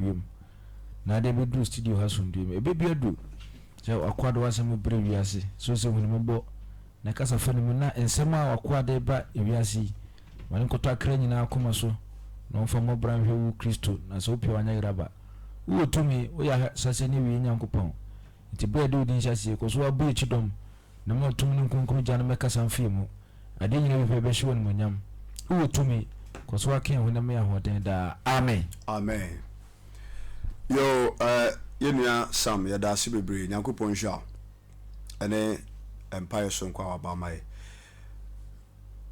asomdwoeɛ mu na ade abɛduru studio ha asomdwoeɛ mu. Ɛbɛ bi adu sɛ w'akoa de w'asɛm rebrɛ wiase so sɛ hunu mmɔbɔ na kasa fa ne mu na nsɛm a w'akoa de reba wiase yi ma no nkɔtɔ akra nyinaa akoma so na ɔmfa mmɔ bra nhwɛ wo Kristo na sɛ wopɛ a wanyɛ yera ba. Wowɔ tumi, woyɛ ahyɛaseɛ ne awieɛ Nyankopɔn. Enti berɛ a yɛde wo din hyɛ aseɛ yi, kɔ so ara bue kyidɔm na ma tumi no kronkron gya no mmɛkasa mfa yɛn mu. Adeɛ nyinaa wie pɛ bɛhyɛ wo animuonyam. Wowɔ tumi, kɔ so ara ka yɛn ho na ma yɛn ahoɔden daa. Amen. Amen yoo eh yɛn nua Sam yɛda ase bebree Nyankopɔn nhyira wo ɛne mpaeɛ soronko a waba ama yɛ.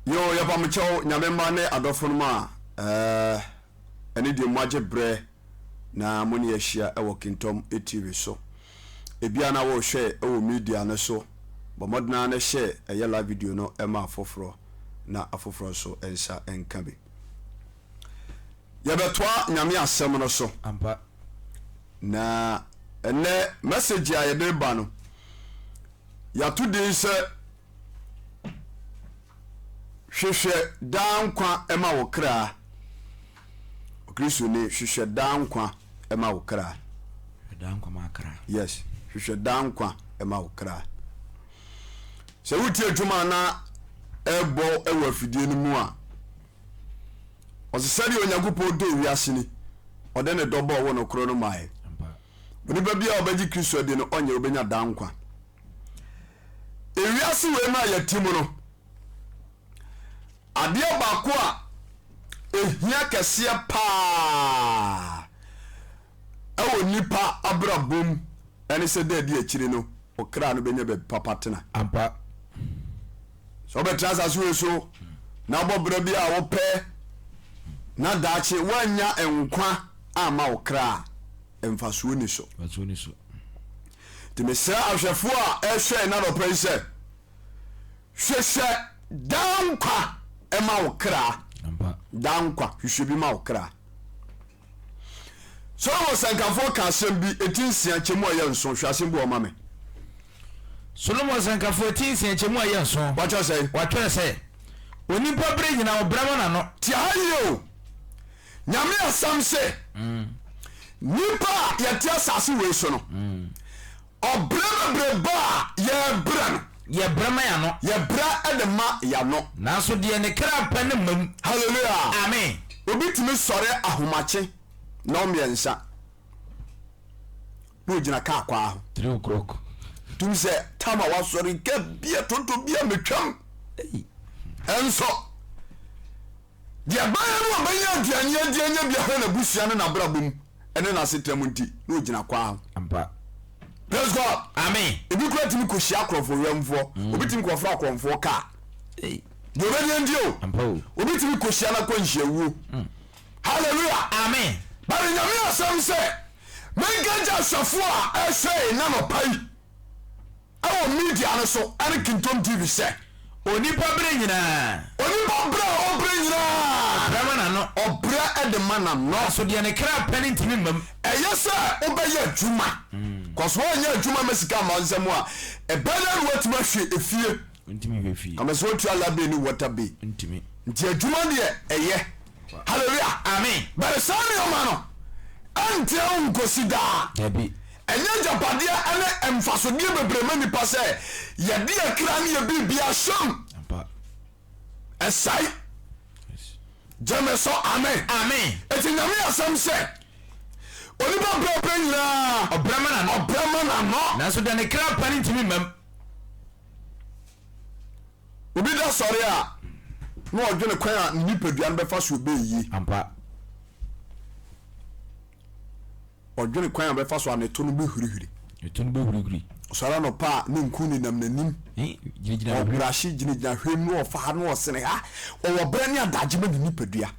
Yoo yɛpamokyɛw Nyame mma ne adɔfo nom a eh ɛne deɛ moagye berɛ na mo ne yɛahyia wɔ Kintɔm TV so. Ebia na worehwɛ wɔ media no so, bɔ mmɔden ara na hyɛ ɛyɛ live video no ma afoforɔ na afoforɔ nso nsa nka bi. Yɛbɛtoa Nyame asɛm no so. Ampa. Na ɛnɛ message a yɛde reba no, yɛato din sɛ Hwehwɛ daa nkwa ma wo kra. Okristoni, hwehwɛ daa nkwa ma wo kra. Hwehwɛ daa nkwa ma kra. Yes, hwehwɛ daa nkwa ma wo kra. Sɛ wotie adwuma na ɛbɔ wɔ afidie no mu a, ɔsɛ sɛdeɛ Onyankopɔn dɔ wiase ni, ɔde ne dɔ bɔɔ wo no koro no maeɛ. Onipa biara a ɔbɛgye Kristo adi no, ɔnyɛ wobɛnya daa nkwa. Ewiase wei no a yɛte mu no, adeɛ baako a ehia kɛseɛ paa ɛwɔ nipa abrabɔ mu ɛne sɛ dɛ adi akyire no ɔkra no bɛnya baabi papa tena. Ampa. Sɛ wobɛtena asase wei so na wobɔ berɛ bi a wopɛ na daakye woannya nkwa amma wo kra a, mfasoɔ ni so. Mfasoɔ ni so. Nti mesrɛ ahwɛfoɔ a ɛrehwɛ yɛn anɔpa yi sɛ, hwehwɛ daa nkwa ma wo kra. Daa nkwa, hwehwɛ bi ma wo kra. Solomon sɛnkafoɔ ka asɛm bi, eti nsia kyɛmu a ɛyɛ nson. Hwɛ asɛm bi wɔ ma me. Solomon sɛnkafoɔ eti nsia kyɛmu a ɛyɛ nson. Watwerɛ sɛ? Watwerɛ sɛ, Onipa berɛ nyinaa ɔbrɛ ma n'ano. Tie ha yie o. Nyame asɛm se, Nnipa a yɛte asase wei so no, ɔbrɛ bebrebe a yɛrebrɛ no, Yɛbrɛ ma y'ano. Yɛbrɛ de ma y'ano. Nanso deɛ ne kra pɛ no mma mu. Hallelujah! Amen. Obi tumi sɔre ahomakye nnɔnmiɛnsa na ogyina kaa kwaa ho. 3 o'clock. Tumi sɛ tam a wasɔre ka bia tonto bia metwam. Ɛnso Deɛ ɛbɛyɛ no ɔbɛnya aduane adi anya bi ahwɛ n'abusua ne n'abrabɔ mu ne n'asetena mu nti, na ɔgyina kwaa ho. Ampa. Praise God. Amen. Ebi kura tumi kɔhyia akorɔmfoɔ wɛmfoɔ. Mm. Obi tumi kɔfra akorɔmfoɔ kaa. Hey. Deɛ ɔbɛdi ndi o. Ampa o. Obi tumi kɔhyia no akɔ nhyiawuo. Mm. Hallelujah. Amen. Bari nyame asɛm sɛ menka gya asɔfoɔ a ɛhwɛ na nɔpa yi. Ɛwɔ media no so ɛne Kingtom TV sɛ. Onipa berɛ nyinaa. Onipa berɛ a ɔbrɛ nyinaa. Ɔbrɛ ma n'ano. Ɔbrɛ de ma n'ano. Nanso deɛ ne kra pɛ no ntumi mma mu. Ɛyɛ sɛ wobɛyɛ adwuma. Kɔso woanyɛ adwuma ma sika amma wo nsam a, ɛbɛyɛ dɛn na woatumi ahwɛ efie? Wontumi nhwɛ fie. Ama sɛ woatua light bill ne water bill. Wontumi. Nti adwuma deɛ ɛyɛ. Hallelujah. Amen. But saa nneɛma no ɛnteɛ ho nkosi daa. Dabi. Ɛnyɛ agyapadeɛ ne mfasodeɛ bebree ma nipa sɛ yɛde yɛ kra ne yɛ biribia hyɛm. Ampa. Ɛsɛe. Yes. Gyeme so amen. Amen. Eti nyame asɛm sɛ onipa brɛbrɛ nyinaa Ɔbrɛ ma n'ano. ɔbrɛ ma n'ano. Nanso deɛ ne kra pɛ no ntumi mmam. Obi da sɔre a, na ɔdwene kwan a ne nipadua no bɛfa so ɔbɛyɛ yie. Ampa. Ɔdwene kwan a ɔbɛfa so a ne to no bɛhurihuri. Ne to no bɛhurihuri. Ɔsɔre anɔpa a ne nku nenam n'anim. Gyinagyina hwɛ. Ɔbrahye gyinagyina hwɛ mu na ɔfa ha na ɔsene ha. Ɔwɔ berɛ ne adagye ma ne nipadua.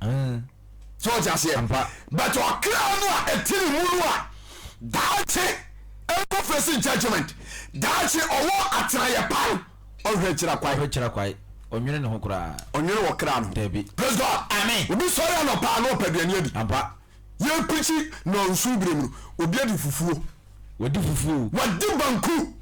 Sɛ ɔte aseɛ. Ampa. But ɔkra no a ɛte ne mu no a daakye ɛnkɔ facing judgment daakye ɔwɔ atenayɛ pa no. Ɔnhwɛ akyiri akwae. Ɔnhwɛ akyiri akwae. Ɔnwene ne ho koraa. Ɔnwene wɔ kra no ho. Dabi. Praise God. Amen. Obi sɔre anɔpa a na ɔpɛ aduane adi. Ampa. Yɛn pirikyi nɔnso bere mu no, obi adi fufuo. Wadi fufuo. Wadi banku.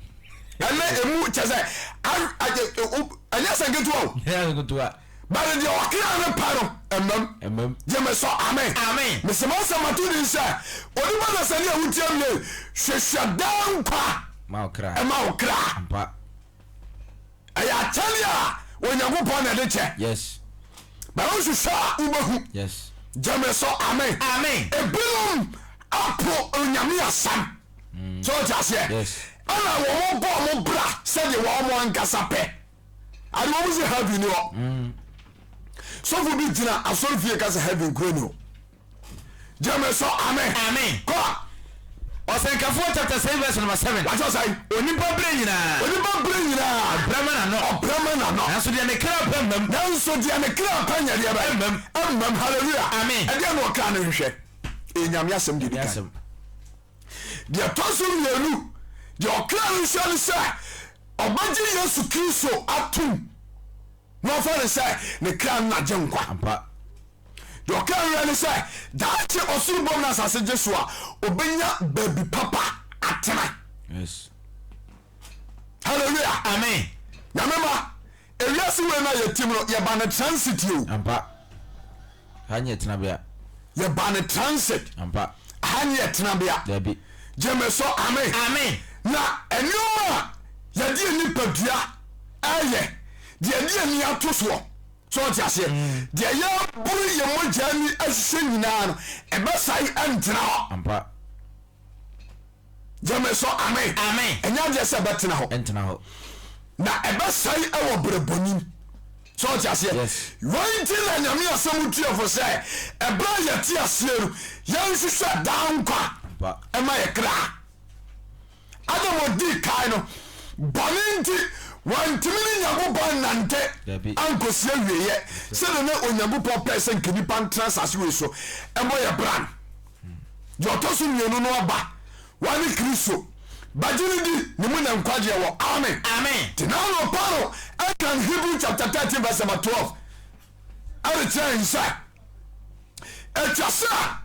Ɛnɛ emu kyɛ sɛ ɛnyɛ sɛ nketewa o. Ɛnyɛ sɛ nketewa. But deɛ ɔkra no pɛ no ɛmam. Ɛmam. Gyeme sɔ amen. Amen. Mese m'asɛm ato din sɛ onipa dasani a wotie me yei, hwehwɛ daa nkwa Ma wo kra. ɛma wo kra. Ampa. Ɛyɛ akyɛdeɛ a Onyankopɔn na ɛde kyɛ. Yes. But wohwehwɛ a wobɛhu. Yes. Gyeme sɔ amen. Amen. Ebinom apo Onyame asɛm. So wote aseɛ? Yes. Ɛna wɔn bɔ wɔn bra sɛdeɛ wɔn ankasa pɛ. Ade wɔn si heaven ni hɔ. Sɔfo bi gyina asɔre fie ka sɛ heaven kura ni hɔ. Gyeme sɔ amen. Amen. Kɔ. Ɔsɛnkafoɔ chapter 6 verse number 7. Wakyɛ sɛn? Onipa berɛ nyinaa. Onipa berɛ nyinaa. Ɔbrɛ ma n'ano. Ɔbrɛ ma n'ano. Nanso deɛ ne kra pɛ mmam. Nanso deɛ ne kra pɛ nyɛ deɛ bɛ. Mmam. Mmam. Hallelujah. Amen. Ɛdeɛ na ɔkra no hwehwɛ. Ɛyɛ Nyame asɛm deɛ di kan. Deɛ ɛtɔ so mmienu, deɛ ɔkra no hwehwɛ ne sɛ ɔbɛgye Yesu Kristo atom na ɔfa no sɛ ne kra no n'agyenkwa. Ampa. Deɛ ɔkra no hwehwɛ ne sɛ daakye ɔsoro bom na asase gye so a, ɔbɛnya baabi papa atena. Yes. Hallelujah. Amen. Nyame ma ewiase wei na yɛtim no yɛba no transit o. Ampa. Ha nyɛ tenabea. Yɛba no transit. Ampa. Ha nyɛ tenabea. Dabi. Gyeme so amen. Amen. Na nneɛma a yɛde yɛn nipadua ɛyɛ, deɛ yɛde yɛn ani ato soɔ, so ɔte aseɛ, deɛ yɛboro yɛn mogya ani ahyehyɛ nyinaa no, ɛbɛsae ɛntena hɔ. Ampa. Gyeme so amen. Amen. Ɛnyɛ adeɛ sɛ ɛbɛtena hɔ. Ɛntena hɔ. Na ɛbɛsɛe ɛwɔ berɛ bɔne mu. So ɔte aseɛ? Yes. Wei nti na Nyame asɛm tuafo sɛ ɛberɛ a yɛte aseɛ no yɛnhwehwɛ daa nkwa Ampa. ɛma yɛ kra. Adam ɔdii kan no bɔne nti wantumi ne Nyankopɔn annante Dabi. ankɔsi awieɛ sɛdeɛ na Onyankopɔn pɛɛ sɛ nka nipa ntena asase wei so ɛbɔ yɛ bra no. Deɛ ɔtɔ so mmienu no aba, wane Kristo. Bɛgye no di, ne mu na nkwagyeɛ wɔ. Amen. Amen. Nti na anɔpa no ɛkan Hebrew chapter 13 verse number 12 ɛde kyerɛ yɛn sɛ ɛtwa sɛ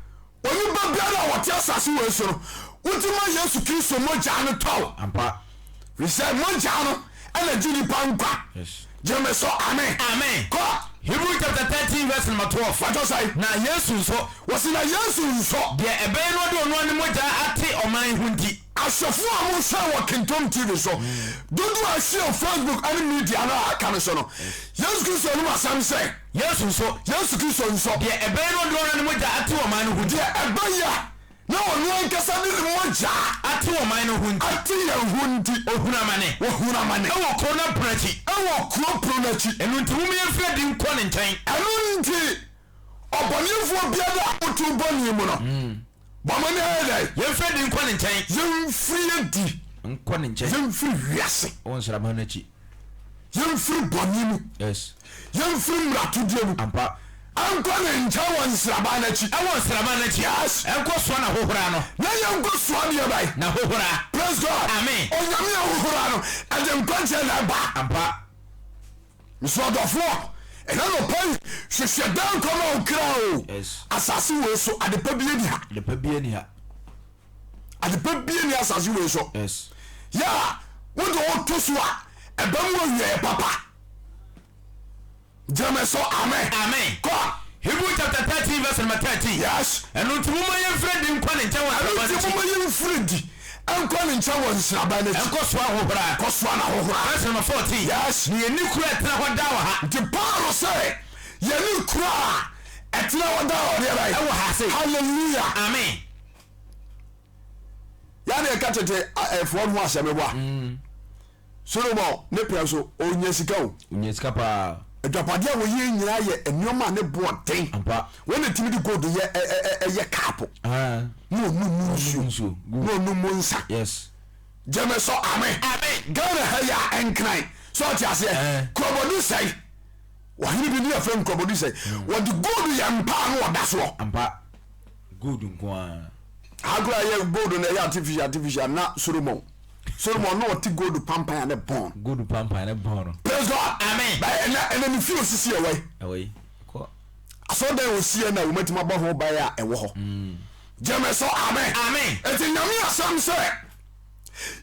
onipa biara a wɔte asase wei so no wogye ma Yesu Kristo mogya no tɔw. Ampa. Firi sɛ mogya no ɛna gye nipa nkwa. Yes. Gyeme so amen. Amen. Kɔ. Hebrew chapter 13 verse number 12. Watɔ sɛn? Na Yesu nso. Wɔsi na Yesu nso. Deɛ ɛbɛyɛ na ɔde ɔno ara ne mogya ate ɔman yi ho nti. Ahwɛfoɔ a mohwɛ wɔ Kingdom TV so, dodoɔ a ɛhwɛ wɔ Facebook ne media no a aka no so no, Yesu Kristo anom asɛm sɛ. Yesu nso. Yesu Kristo nso. Deɛ ɛbɛyɛ na ɔde ɔno ara ne mogya ate ɔman no ho nti. Deɛ ɛbɛyɛ na ɔno ankasa de ne mogya. Ate ɔman no ho nti. Ate yɛn ho nti. Ɔhunu amane. Ɔhunu amane. Ɛwɔ kuro no apono akyi. Ɛwɔ kuro pono no akyi. Ɛno nti mom yɛmfiri adi nkɔ ne nkyɛn. Ɛno nti ɔbɔnefoɔ biara a woto bɔne mu no, bɔ mmɔden ayɛ dɛn? Yɛmfiri adi nkɔ ne nkyɛn. Yɛmfiri adi. Nkɔ ne nkyɛn. Yɛmfiri wiase. Wɔ nsraban no akyi. Yɛmfiri bɔne mu. Yes. Yɛmfiri mmaratodeɛ mu. Ampa. Ɛnkɔ ne nkyɛn wɔ nsraban no akyi. Ɛwɔ nsraban no akyi. Yes. Ɛnkɔ soa n'ahohora no. Na yɛnkɔ soa deɛ bɛn? N'ahohora. Praise God. Amen. Onyame ahohora no, ɛde nkwagyeɛ na ɛba. Ampa. Nso ɔdɔfoɔ, ɛna nɔpa yi, hwehwɛ daa nkwa ma wo kra o. Yes. Asase wei so, adepa bi ani ha. Adepa bi ani ha. Adepa bi ani asase wei so. Yes. Yɛ a, wode wo to so a, ɛbɛ mu awieɛ papa. Gyeme so amen. Amen. Kɔ. Hebrew chapter 13 verse number 13. Yes. Ɛno nti momma yɛmfiri adi nkɔ ne nkyɛn wɔ Ɛno nsraban nti no akyi. momma yɛmfiri adi nkɔ ne nkyɛn wɔ nsraban no akyi. Ɛnkɔ soa ahohora. Kɔ soa n'ahohora. Verse number 14. Yes. Na yɛnni kuro a ɛtena hɔ daa wɔ ha. Nti Paulo sɛ yɛne kuro a ɛtena hɔ daa wɔ deɛ bɛn? Ɛwɔ ha se. Hallelujah. Amen. Yɛne ɛka tete ɛfoɔ no ho asɛm ɛboa. Solomon ne pɛ so ɔnya sika o. Ɔnya sika paa. Adwapadeɛ a wɔyɛ nyinaa yɛ nneɛma a ne boɔ den. Ampa. Wɔn na tumi de gold yɛ ɛyɛ kaapo. Ah. Na ɔnum mu nsuo. Na ɔnum mu nsa. Yes. Gyeme sɔ amen. Amen. Ghana ha yi a ɛnkran. Sɛ ɔte aseɛ. Eh. Kurɔbɔdu sɛe. Ɔhene bi ne yɛfrɛ no kurɔbɔdu sɛe. Wɔde gold yɛ mpaa no ɔda soɔ. Ampa. Gold nko ara. Agorɔ a ɛyɛ gold na ɛyɛ artificial artificial na Solomon. Solomon na ɔte gold pampan a ne bɔn. Gold pampan ne bɔn no. Praise God. Amen. Bɛyɛ ɛnɛ ɛnɛ ne fie osisi ɛwɔ yi. Ɛwɔ yi. Kɔ. Asɔrɔdan osi yɛ na wɔn atumi abɔ ho ban a ɛwɔ hɔ. Gyeme so amen. Amen. Eti Nyame asɛm sɛ.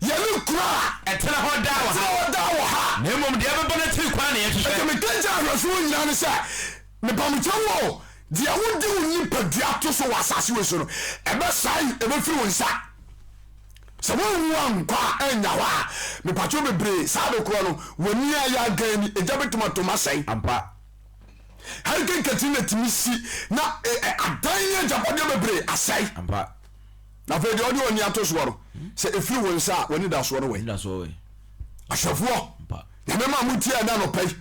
Yɛne kuro a ɛtena hɔ daa wɔ ha. Ɛtena hɔ daa wɔ ha. Na mmom deɛ ɛbɛba n'akyiri kwan na yɛhwehwɛ. Enti meka kyerɛ ahwɛsoɔ nyinaa ne sɛ, mepamokyɛw o, deɛ wode wo nipadua to so wɔ asase wei so no, ɛbɛsae, ɛbɛfiri wo nsa. Sɛ woanwu ankɔ a, annya hɔ a, mepakyɛw bebree, saa ade korɔ no, w'ani ayɛ agan ni, egya bɛtumi atom asɛe. Ampa. Hurricane Katrina tumi si na adan ne agyapadeɛ bebree asɛe. Ampa. Na afei deɛ ɔde w'ani ato soɔ no, sɛ ɛfiri wo nsa a, w'anidasoɔ no wɔ he? Ahwɛfoɔ, Nyame ma motie ɛnɛ anɔpa yi.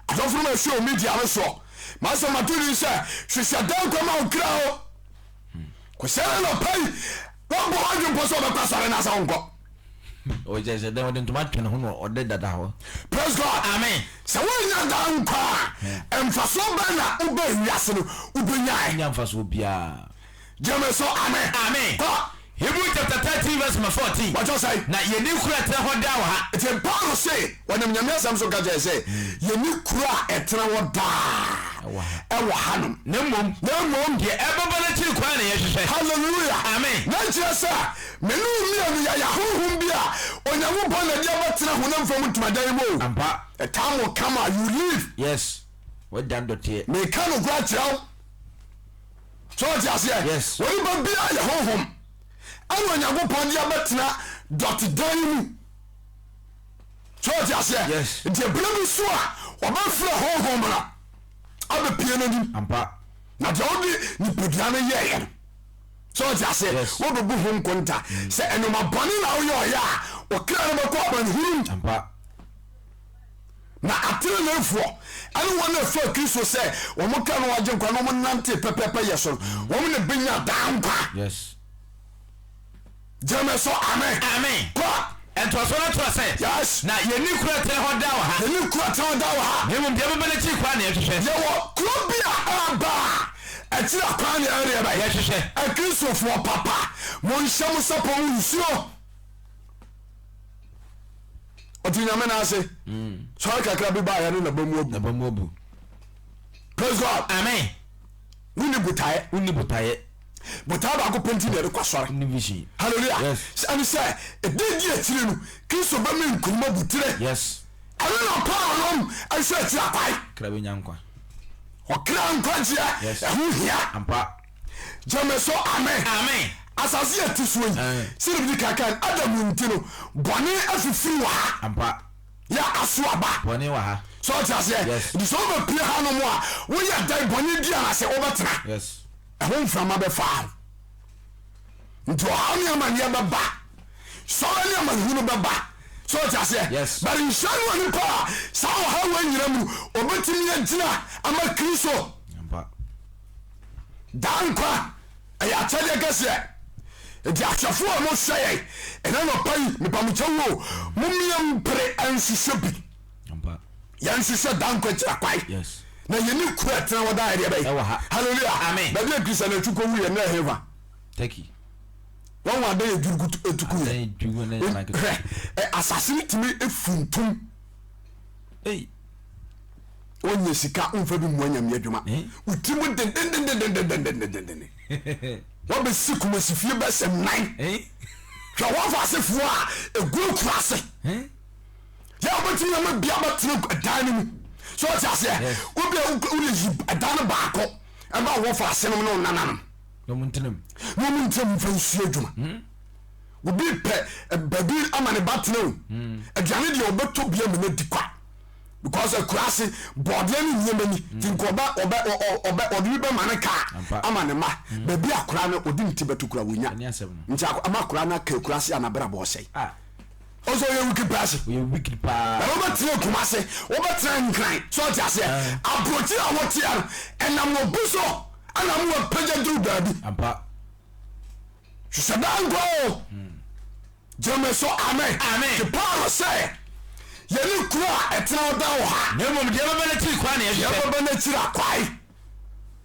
Adɔfo no ma ɛhwɛ wɔ media no soɔ. M'asɛm mato din sɛ, hwehwɛ dan nkwa ma wo kra o. Kɔsɛ anɔpa yi, wɔbɔ w'adwene pɔ sɛ ɔbɛkɔ asɔre no asa wonkɔ. Ɔkyɛ sɛ dɛn ɔde ntoma twene ho na ɔde dada hɔ. Praise God. Amen. Sɛ wonya daa nkwa a, mfasoɔ bɛn na wobɛ wiase no wobɛnyae? Wonya mfasoɔ biara. Gyeme so amen. Amen. Kɔ. Hebrew chapter 13 verse number 14. Wɔkyɛ sɛn? Na yɛnni kuro a ɛtena hɔ daa wɔ ha. Nti Paulo se wɔnam Nyame asɛm so ka kyerɛ sɛ yɛnni kuro a ɛtena hɔ daa ɛwɔ hanom. Na mmom. Na mmom. Deɛ ɛbɛba no akyiri kwan na yɛhwehwɛ. Hallelujah. Amen. Na nkyerɛ sɛ me ne wo mmienu yɛyɛ ahonhom bi a Onyankopɔn na de abɛtena honam fam ntomadan mu o. Ampa. A time will come a you leave. Yes. Wɔdan dɔteɛ. Meka nokorɛ akyerɛ wo. So ɔte aseɛ? Yes. Onipa biara yɛ honhom ɛna Onyankopɔn de abɛtena dɔtedan mu. So ɔte aseɛ? Yes. Nti ebere bi so a wɔbɛfrɛ honhom no abɛpie n'anim. Ampa. Na deɛ ɔde nipadua no yɛɛyɛ no so ɔte aseɛ? Yes. Wɔbɛbu ho nkonta sɛ ɛnoma bɔne na woyɛ ɔyɛ a ɔkra no bɛkɔ amanehunu mu. Ampa. Na ateneneefoɔ ne wɔn a ɛfaa Kristo sɛ wɔn kra na wɔagye nkwa na wɔn nante pɛpɛɛpɛ yɛ so no, wɔn na bɛnya daa nkwa. Yes. Gyeme so amen. Amen. Kɔ. Ntoasoɔ no toa sɛ. Yes. Na yɛnni kuro a ɛtena hɔ daa wɔ ha. Yɛnni kuro a ɛtena hɔ daa wɔ ha. Na mmom deɛ ɛbɛba n'akyiri kwan na yɛhwehwɛ. Yɛwɔ kuro bi a ɛreba a akyiri akwan na yɛreɛ bɛn? Yɛhwehwɛ. Akristofoɔ papa, monhyɛ mo sapɔ mu nsuo. Ɔte nyame no ase. Sɔre kakra bi baayɛ no naba mu abu. Naba mu abu. Praise God. Amen. Wonni botaeɛ. Wonni botaeɛ. Botaeɛ baako pɛ nti na yɛde kɔ asɔre. Wonni vision. Hallelujah. Yes. Ɛne sɛ ɛda di akyire no Kristo bɛma nkunim abotire. Yes. Ɛno na Paul nom ɛhwɛ akyiri akwae. Kra bɛnya nkwa. Ɔkra nkwagyeɛ. Yes. Ɛho hia. Ampa. Gyeme so amen. Amen. Asase yɛ te soɔ yi, sɛdeɛ medi kan kae no, Adam nti no, bɔne afifiri wɔ ha. Ampa. Yɛ aso aba. Bɔne wɔ ha. Sɛ ɔte aseɛ? Yes. Nti sɛ wobɛpie ha nom a, woyɛ dɛn bɔne dua no ase wobɛtena. Yes. Ɛho mframa bɛfa ho. Nti ɔhaw ne amanneɛ bɛba. Sɔhwɛ ne amanehunu bɛba. Sɛ ɔte aseɛ? Yes. But nhyira ne onipa a saa ɔhaw wei nyina mu no, ɔbɛtumi agyina ama Kristo. Ampa. Daa nkwa ɛyɛ akyɛdeɛ kɛseɛ. Nti ahwɛfoɔ a mohwɛ yɛn ɛna nɔpa yi mepamokyɛ wo momyɛ mpere nhwehwɛ bi. Yɛnhwehwɛ daa nkwa kyira kwae. Na yɛni kuro ɛtena hɔ daa ɛdeɛ bɛyɛ. Hallelujah. Amen. Baabi a Kristo na atwi kɔ wu yɛ na ɛhefa. Turkey. Wɔn wɔn adan yɛ dwurukutu etuku yɛ. Hwɛ asase no tumi funtum. Hey. Wonyɛ sika womfa bi mmoa nyame adwuma. Wo ti mu dendendendendendendenden. Wabɛsi kumasi fie bɛsɛ nan. Hwɛ wɔfa asefoɔ a ɛgu akura ase. Yɛ wobɛtumi ama bia bɛtena dan no mu. So ɔte aseɛ. Wobia wode yi dan no baako ɛma wɔfa asenom ne wo nananom. Na ɔmo ntenam. Na ɔmo ntenam mfa nsua adwuma. Obi pɛ baabi ama ne ba tena o. Aduane deɛ ɔbɛtɔ bi ama no adi kwa. Because akuraase bɔɔdeɛ ne nneɛma ni ti nka ɔbɛ ɔbɛ ɔbɛ ɔde bi bɛma ne kaa ama ne ma baabi akora no ɔde ne ti bɛto kura wɔnya nti ama akora no aka akuraase a n'abrabɔ ɔsɛe ah. Ɔsɛ ɔyɛ wicked person. Ɔyɛ wicked paa. Na wobɛtena Kumase, wobɛtena Nkran, so ɔte aseɛ. Ah. Aburokyire a woteɛ no, ɛnam obi so ɛna mo apagya duru baabi. Ampa. Hwehwɛ daa nkwa o. Gyeme so amen. Amen. Nti Paul sɛ yɛne kuro a ɛtena hɔ daa wɔ ha. Na mmom deɛ ɛbɛba n'akyiri kwan na yɛhwehwɛ. Deɛ ɛbɛba n'akyiri akwae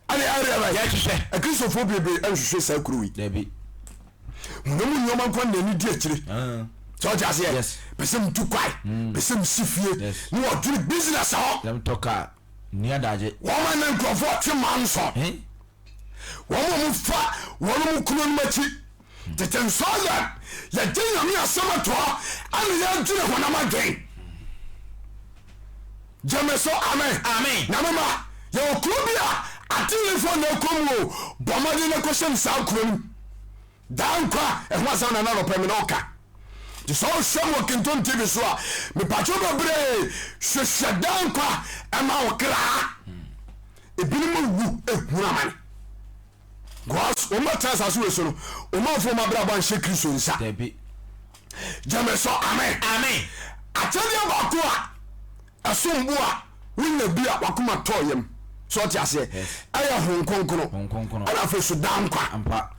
ɛne ɛreɛ bɛ. Yɛhwehwɛ. Akristofoɔ bebree nhwehwɛ saa kuro yi. Dabi. Honam mu nneɛma nko na ani di akyire. Ah. Sɛ ɔte aseɛ. Yes. Pɛ sɛ metu kwae. Pɛ sɛ mesi fie. Yes. Ne wɔdwene business hɔ. Sɛ metɔ kaa. Nni adagye. Wɔn a na nkurɔfoɔ twe manson. Eh? Wɔn a wɔfa wɔn mu kununom akyi. Tete nsɔre yɛgye Nyame asɛm atoa ɛne yɛdwene honam adwen. Gyeme so amen. Amen. Nyame ma yɛwɔ kuro bi a atenenefoɔ na ɛkɔ mu o, bɔ mmɔden na kɔhyɛ no saa kuro no mu. Daa nkwa ɛho asɛm na na nɔpɛ me ne wo ka. Nti sɛ wohwɛ me wɔ Kingtom TV so a, mepatwo bebree hwehwɛ daa nkwa ɛma wo kraa. Ebinom wu ehunu amane. Because wɔn bɛtena asase wei so no, wɔn amfa wɔn abrabɔ anhyɛ Kristo nsa. Dabi. Gyeme so amen. Amen. Akyɛdeɛ baako a ɛsom bo a wonya bi a wakoma tɔɔ yam sɛ ɔte aseɛ ɛyɛ Honhom Kronkron Honhom Kronkron. ɛna afei so daa nkwa. Ampa.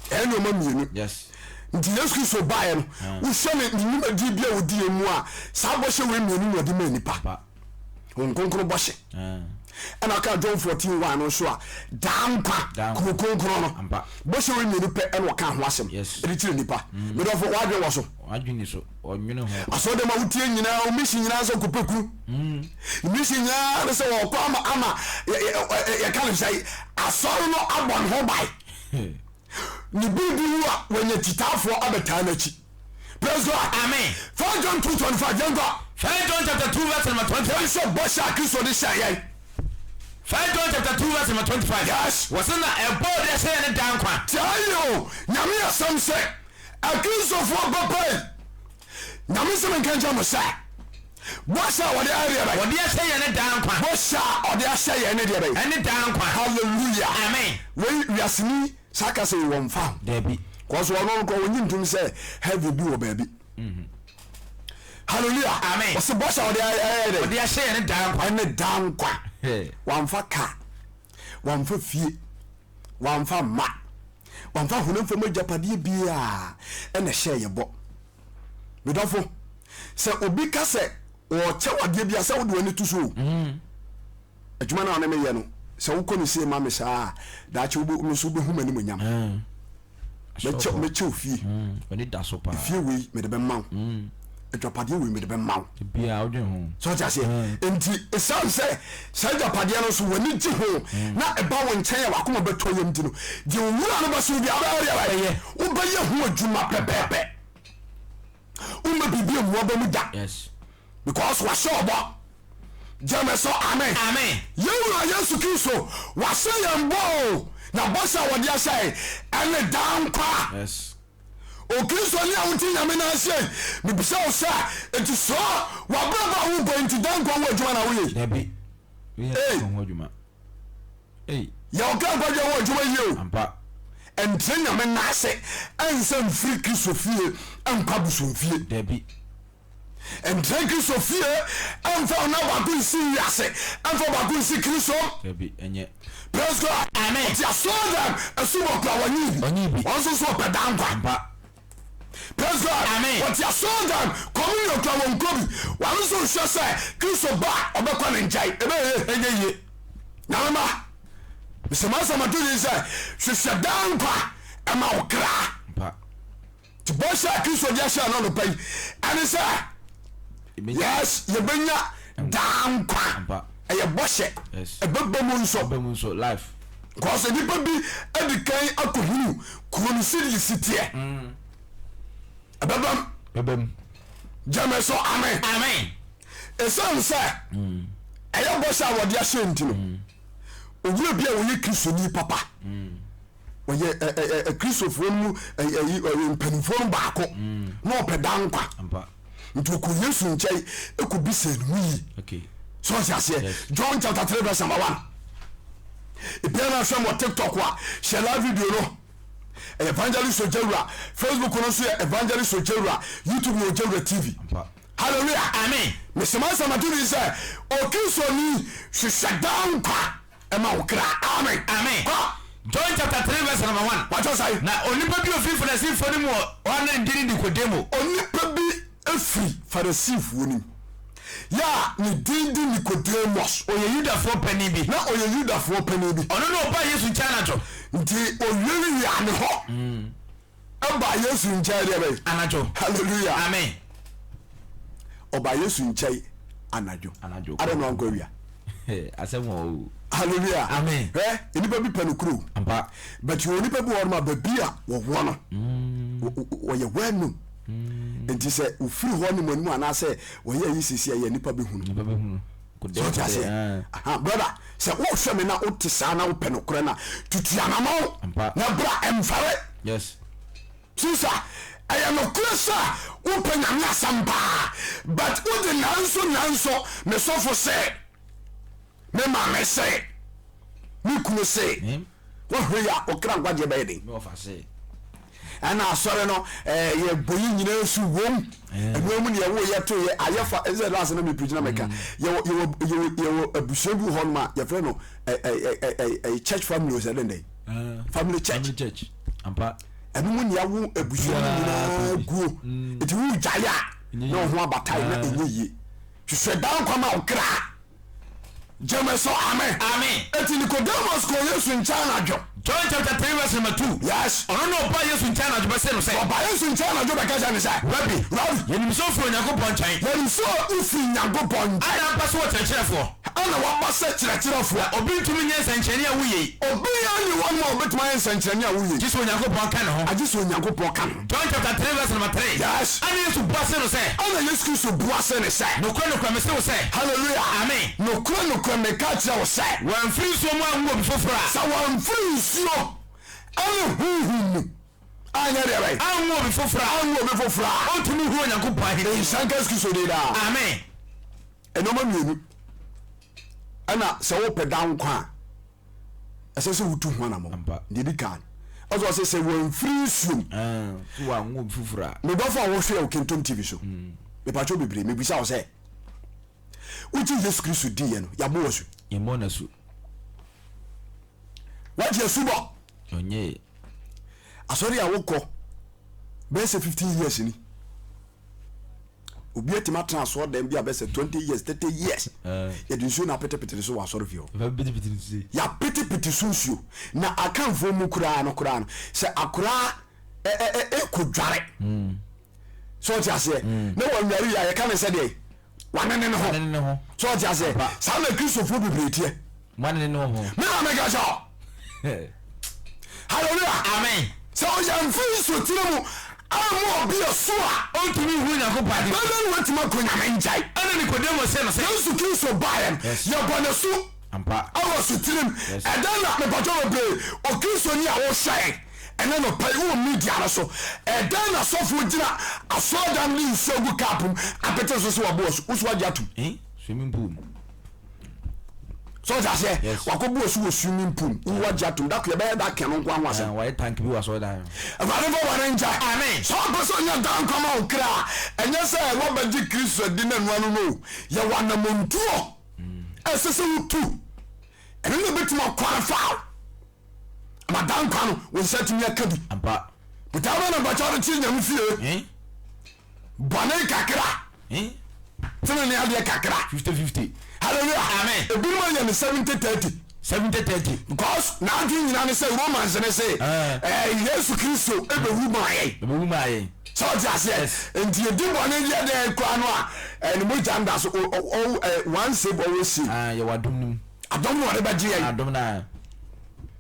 Ɛyɛ nneɛma mmienu. Yes. Nti Yesu Kristo baeɛ no, wohwɛ ne ne nnwumadie bi a ɔdiiɛ mu a, saa bɔhyɛ wei mmienu na ɔde maa nnipa. Ampa. Honhom Kronkron bɔhyɛ. Ɛna ɔka John 14 1 no nso a, daa nkwa, Daa nkwa. Kuro Kronkron no. Ampa. Bɔhyɛ wei mmienu pɛ ɛna ɔka ho asɛm Yes. ɛde kyerɛ nnipa. Medɔfo, w'adwene wɔ so. W'adwene so, ɔnwene ho. Asɔre dɛm a wotie nyinaa, wo mission nyinaa sɛ kɔpɛ kunu. Mission nyinaa ne sɛ wɔkɔ ama ama yɛka no sɛ asɔre no abɔ ne ho ban. Ne biribi wu a wɔanya kyitaafoɔ abɛtaa n'akyi. Praise God. Amen. First John 2:25 yɛn kɔ. First John chapter 2 verse number 25. Yɛn sɛ bɔhyɛ a Kristo de hyɛ yɛn. First John chapter 2 verse number 25. Yes. Wɔsɛ na ɛbɔ ɔde ahyɛ yɛn ne daa nkwa. Tiɛ yi o, Nyame asɛm sɛ Akristofoɔ papa yi, Nyame sɛ menka nkyerɛ mo sɛ bɔhyɛ a wɔde ayɛ deɛ bɛyɛ. Wɔde ahyɛ yɛn ne daa nkwa. Bɔhyɛ a ɔde ahyɛ yɛn ne deɛ bɛyɛ. Ɛne daa nkwa. Hallelujah. Amen. Wei wiaseni saa kasa yi wɔn fa ho. Dabi. Kɔsɔ ɔno no kɔ wɔnyi ntum sɛ heaven bi wɔ baabi. Hallelujah. Amen. Ɔsɛ bɔhyɛ a ɔde ayɛ dɛ. Ɔde ahyɛ yɛn ne daa nkwa. Ɛne daa nkwa. Wɔnfa kaa, wɔnfa fie, wɔnfa mma, wɔnfa honam fam agyapadeɛ biara ɛna ɛhyɛ yɛ bɔ. Medɔfo, sɛ obi ka sɛ ɔkyɛ wadeɛ bi a sɛ wode w'ani to so o. Adwuma no a ɔne meyɛ no, sɛ wokɔ no sie ma me saa a, daakye wobɛ me nso wobɛhu m'animuonyam. Mɛkyɛ mɛkyɛ wo fie. Efie wei mede bɛma wo. Adwapadeɛ wei mede bɛma wo. So ɔte aseɛ? Nti ɛsiane sɛ saa agyapadeɛ no nso w'ani gye ho na ɛba wo nkyɛn a w'akoma bɛtɔ yam nti no, deɛ owura no bɛso bi abɛyɛ deɛ wobɛyɛ ho adwuma pɛpɛɛpɛ. Womma biribi mmu aba mu da. Because wahyɛ ɔbɔ. Gyeme so amen. Amen. Yɛn Wura Yesu Kristo wahyɛ yɛn bɔ o, na bɔhyɛ a wɔde ahyɛ yɛn ɛne daa nkwa. Yes. Okristoni a wote Nyame nan ase yi, mebisa wo sɛ, enti so w'abrabɔ a wobɔ yi nti daa nkwa ho adwuma na woyɛ yi? Dabi. Woyɛ Ei. nkwa ho adwuma. Ei. Yɛ wo kra nkwagyeɛ ho adwuma yie o. Ampa. Ɛntrɛ Nyame nan ase ɛnsɛ mfiri Kristo fie nkɔ abosomfie. Dabi. Ntra Kristo fie mfa wo nan baako nsi wiase, mfa baako nsi Kristo. Dabi, ɛnyɛ. Praise God. Amen. Ɔte asɔre dɛm asubɔ kura wɔnyi bi. Ɔnyi bi. Wɔn nso so ɔpɛ daa nkwa. Ampa. Praise God. Amen. Ɔte asɔre dɛm communion kura wɔn nkɔ bi. Wɔn nso nhwɛ sɛ Kristo ba a ɔbɛkɔ ne nkyɛn. Ɛbɛyɛ Ɛnyɛ yie. Nyame ma. Mesɛ masɛm ato din sɛ hwehwɛ daa nkwa ɛma wo kra. Ampa. Nti bɔhyɛ a Kristo de ahyɛ no anɔpa yi ɛne sɛ yes yɛbɛnya daa nkwa. Ɛyɛ bɔhyɛ, ɛbɛba mu nso. Because nnipa bi adi kan akɔhunu kuro no sɛdeɛ si teɛ. Mm. Ɛbɛbam. Ɛbɛm. Gyeme so amen. Amen. Ɛsiane sɛ mm. ɛyɛ bɔhyɛ a wɔde ahyɛ nti no mm. owura bi a wɔyɛ Kristoni papa Ɔyɛ ɛ ɛ ɛ Kristofoɔ no mu ɛ ɛyi ɛ mpanimfoɔ no baako na ɔpɛ daa nkwa. Nti ɔkɔ Yesu nkyɛn ɛkɔ bisa no mu yi. So ɔte aseɛ. John chapter 3 verse number 1. Ebia na ahwɛ mo TikTok a hyɛ live video no. Ɛyɛ Evangelist Ojawura. Facebook no nso yɛ Evangelist Ojawura. YouTube yɛ Ojawura TV. Hallelujah. Amen. Mesoma nsɛm ato din sɛ Okristoni hwehwɛ daa nkwa. Ɛma wo kra. Amen. Amen. Kɔ. John chapter 3 verse number 1. Wàtí ọ̀sán. Na onipa bi ofiri Farisifoɔ no mu wɔ hɔ a na ne din ne Nikodemo. Onipa bi firi Farisifoɔ no mu yɛ a ne din de Nicodemus. Ɔyɛ Yudafoɔ panin bi. Na ɔyɛ Yudafoɔ panin bi. Ɔno na ɔbaa Yesu nkyɛn anadwo. Nti owiawia ne hɔ ɛbaa Yesu nkyɛn deɛ bɛyɛ. Anadwo. Hallelujah. Amen. Ɔbaa Yesu nkyɛn anadwo. Anadwo. Adɛn na wankɔ awia? Asɛm wɔ o. Hallelujah. Amen. Hwɛ, nnipa bi pɛ no kuro. Ampa. But wɔ nipa bi wɔ hɔ nom a baabi a wɔwɔ no, wɔyɛ well known. Nti sɛ ofiri hɔ nom anim anaasɛ wɔyɛ ayi sisi a yɛ nipa bɛhunu. Nipa bɛhunu. So ɔte aseɛ? Aha, brother, sɛ wohwɛ me na wote saa na wopɛ nokorɛ no a, tutu anamɔn na bra ɛmfɛre. Yes. Sister, ɛyɛ nokorɛ sɛ wopɛ Nyame asɛm paa, but wode nanso nanso, me sɔfo se, me maame se, me kunu se, woahwɛ yi a wokra nkwagyeɛ bɛyɛ den. Ɛna asɔre no eh, yɛbɔ yi nyinaa su wom ɛnoa mu ne yɛwo yɛto yɛ ayɛ fa ɛsɛ last na mepirikyi na meka yɛwɔ yɛwɔ yɛwɔ yɛwɔ abusua bi wɔ hɔ nom a yɛfrɛ no ɛ ɛ ɛ ɛ church family o sɛ dɛn dɛn family church church ampa ɛno mu ne yɛawo abusua no nyinaa guo nti wo gyae a na wo ho abatae na ɛnyɛ yie hwehwɛ daa nkwa ma wo kra. Gyeme so amen. Amen. Eti Nicodemus kɔɔ Yesu nkyɛn anadwo. John chapter 3 verse number 2. Yes. Ɔno na ɔbaa Yesu nkyɛn anadwo bɛsee no sɛ. Ɔbaa Yesu nkyɛn anadwo bɛka kyerɛ no sɛ. Rabi. Rabi. Yɛnim sɛ wofiri Onyankopɔn nkyɛn. Yɛnim sɛ wofiri Nyankopɔn nkyɛn. Ɛna aba sɛ ɔkyerɛkyerɛfoɔ. Ɛna waba sɛ kyerɛkyerɛfoɔ. Na obi ntumi nyɛ nsɛnkyerɛnne a woyɛ yi. Obiara nni hɔ nom a obetumi ayɛ nsɛnkyerɛnne a woyɛ yi. Gye sɛ Onyankopɔn ka ne ho. Agye sɛ Onyankopɔn ka ne ho. John chapter 3 verse number 3. Yes. Ɛnna Yesu bua see no sɛ. Ɛnna Yesu Kristo bua see no sɛ. Nokorɛ, nokorɛ, mese wo sɛ. Hallelujah. Amen. Nokorɛ, nokorɛ, meka kyerɛ wo sɛ. Wɔamfiri nsuo mu anwo obi foforɔ a. Sɛ wɔamfiri nsuo ne Honhom mu anyɛ deɛ bɛn? Anwo obi foforɔ a. Anwo obi foforɔ a. Ɔntumi nhunu Onyankopɔn ahennie. Nhyira nka Yesu Kristo din daa. Amen. Nneɛma mmienu ɛna sɛ wopɛ daa nkwa a ɛsɛ sɛ wotu ho anammɔn. Deɛ ɛdi kan ɔsɛ ɔsɛ sɛ wɔmfiri nsuom. Medɔfo a wɔhwɛ wɔ Kingdom TV so, mm. mepatwɛ bebree mebisa wo sɛ wogye Yesu Kristo diiɛ no yɛabɔ wɔ su? Yɛmmɔ no su. Wagye asubɔ? Ɔnyee. Asɔre a wokɔ bɛyɛ sɛ 15 years ni obi atumi atena asɔre dɛm bi a bɛsɛ 20 years 30 years eh. yɛde nsuo na apetepete so wɔ asɔre fie hɔ yɛapetepete so nsuo na akanfoɔ mu koraa no koraa no sɛ akoraa ɛkɔ dware hmm. sɛ ɔte aseɛ hmm. na wɔnware wie a yɛka ne sɛ deɛ wanene ne ho sɛ ɔte aseɛ saa na kristofoɔ bebree teɛ Moanene ne ho. Me na meka kyɛ wo. Hallelujah. Amen. Sɛ ɔyɛ mfiri nsutire mu amma obi asu a. Ɔntumi nhunu Nyankopɔn ahenni. Bɛdɛn na watumi akɔ Nyame nkyɛn? Ɛna Nikodemo see no sɛ. Yesu Kristo baeɛ no, yɛbɔ no asu ɛwɔ asutire mu. Ɛdɛn na mepatwɔ bebree, Okristoni a wohwɛ ɛnɛ nɔpa yi wowɔ media no so, ɛdɛn na sɔfoɔ gyina asɔredan no de nsuo agu cup mu apete so sɛ wabɔ asu, wo so wagye atom? Swimming pool mu. So ɔte aseɛ? Yes. Wakɔbu asu wɔ swimming pool mu. Wo agye atom. Da ko yɛbɛyɛ da kɛn no nko ho asɛm. Ah, wayɛ tank bi wɔ asɔredan no. Awurade mfa bɔne nkyɛ. Amen. Sɛ wopɛ sɛ onya daa nkwa ma wo kra a, ɛnyɛ sɛ woabɛgye Kristo adi na ɛno ano no o. Yɛwɔ anammɔntuo a ɛsɛ sɛ wotu. Ɛno na ɛbɛtumi akwarefaa wo ama daa nkwa no wo nsa atumi aka bi. Ampa. Botae bɛn na mpakyɛ wode kyere Nyame fie? Eh? Bɔne kakra. Eh? Tenene adeɛ kakra. 50 50. Hallelujah. Amen. Ebinom ayɛ no 70 30. 70 30. Because n'adwene nyinaa ne sɛ Romans ne se Eh. eh, Yesu Kristo ebewu maa yɛn. Ebewu maa yɛn. Sɛ ɔte aseɛ. Yes. Nti yɛdi bɔne yɛ dɛn koraa no a eh, ne mogya nda so. O, o, o, eh, once save always save. Ah, yɛwɔ adom no mu. Adom na ɔde bɛgye yɛn. Adom na.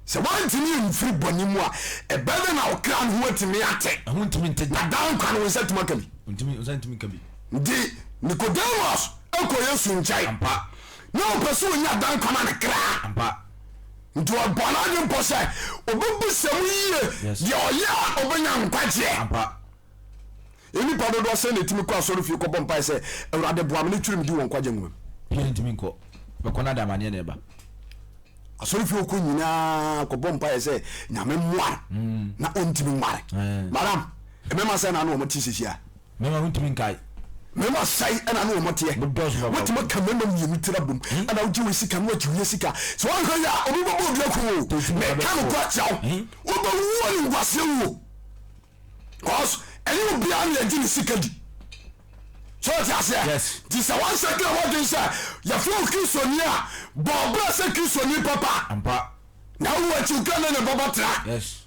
Sɛ woantumi amfiri bɔne mu a, ɛbɛyɛ dɛn na wo kra no ho atumi ate? Ɛho ntumi nte da. Na daa nkwa no wo nsa atumi aka bi. Ntumi, nsa ntumi nka bi. Nti Nicodemus kɔ Yesu nkyɛn. Ampa. Na ɔpɛ sɛ ɔnya daa nkwa ma ne kra. Ampa. Nti ɔbɔ n'adwene pɔ sɛ ɔbɛbisa mu yie deɛ ɔyɛ a ɔbɛnya nkwagyeɛ. Ampa. Nnipa dodoɔ sɛn na ɛtumi kɔ asɔrefie kɔbɔ mpaeɛ sɛ, Awurade boa me na twerɛ me din wɔ nkwagye nwoma mu? Biara ntumi nkɔ. Bɛkɔ no ada amaneɛ na ɛba. Asɔrefie ɔkɔ nyinaa kɔbɔ mpaeɛ sɛ Nyame mmoa no mm. na ɔntumi nware. Eh. Madam, mmarima sɛn na ne wɔn te sisi a? Mmarima wontumi nkae. Mmarima sɛn ɛna ne wɔn teɛ? Wotumi ka mmarima mmienu tira bom hmm? ɛna wogye wei sika na wagye wei sika. Sɛ wɔnhwɛ yɛ a obi bɛbɔ obi ako o. Meka no kɔ akyerɛ wo. Hmm? Wobɛwuo ne nkwasea wuo. Cause ɛnyɛ obiara na yɛgye ne sika di. So ɔte aseɛ? Yes. Nti sɛ wansakra w'adwene sɛ yɛfrɛ wo Kristoni a, bɔ ɔbra sɛ Kristoni papa. Ampa. Na wo akyi wokra ne ne bɔbɔ tra. Yes.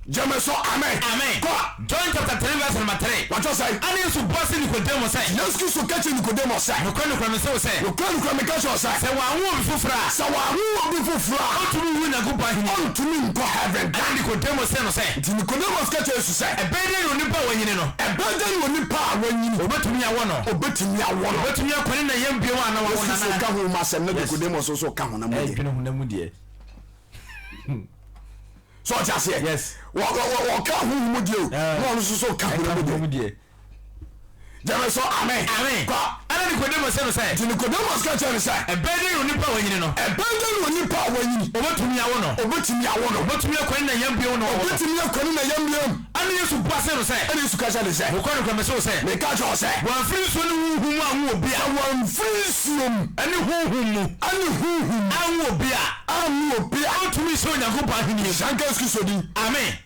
Gyeme so amen. Amen. Kɔ. John chapter 3 verse number 3. Wɔtɔ sɛ. Ɛna Yesu bua see Nikodemo sɛ. Yesu Kristo ka kyerɛ Nikodemo sɛ. Nokorɛ nokorɛ mese wo sɛ. Nokorɛ nokorɛ meka kyerɛ wo sɛ. Sɛ wɔanwo obi foforɔ a. Sɛ wɔanwo obi foforɔ a. Ɔntumi nhu Nyankopɔn ahennie. Ɔntumi nkɔ heaven da. Ɛna Nikodemo see no sɛ. Nti Nicodemus ka kyerɛ Yesu sɛ. Ɛbɛyɛ dɛn na onipa a wanyini no. Ɛbɛyɛ dɛn na onipa a wanyini. Wɔbɛtumi awo no. Ɔbɛtumi awo no. Ɔbɛtumi akɔ ne na yam bio anaa wɔawo Yesu no Kristo anaa? ka honhom asɛm na Nicodemus nso ka honam mu deɛ. Ɛdwene honam mu deɛ. So ɔte aseɛ? Yes. Wɔka honhom mu deɛ o, na ɔno nso so ka honam mu deɛ. deɛ. Gyeme so amen. Amen. Kɔ. Ɛna Nicodemus see no sɛ. Nti Nicodemus ka kyerɛ no sɛ. Ɛbɛyɛ dɛn na onipa a wanyini no. Ɛbɛyɛ dɛn na onipa a wanyini. Ɔbɛtumi awo no. Ɔbɛtumi awo no. Ɔbɛtumi akɔ ne na yam bio na wɔawo no. Ɔbɛtumi akɔ ne na yam bio. Ɛna Yesu bua see no sɛ. Ɛna Yesu ka kyerɛ no sɛ. Nokorɛ nokorɛ mese wo sɛ. Meka kyerɛ wo sɛ. Wɔamfiri nsuo ne honhom mu anwo obi a. Sɛ wɔamfiri nsuo mu. Ɛne honhom mu. Ɛne honhom mu. Anwo obi a. Anwo obi a. Ɔntumi nhyɛ Onyankopɔn ahennie mu. Hyɛ nka Yesu Kristo din. Amen.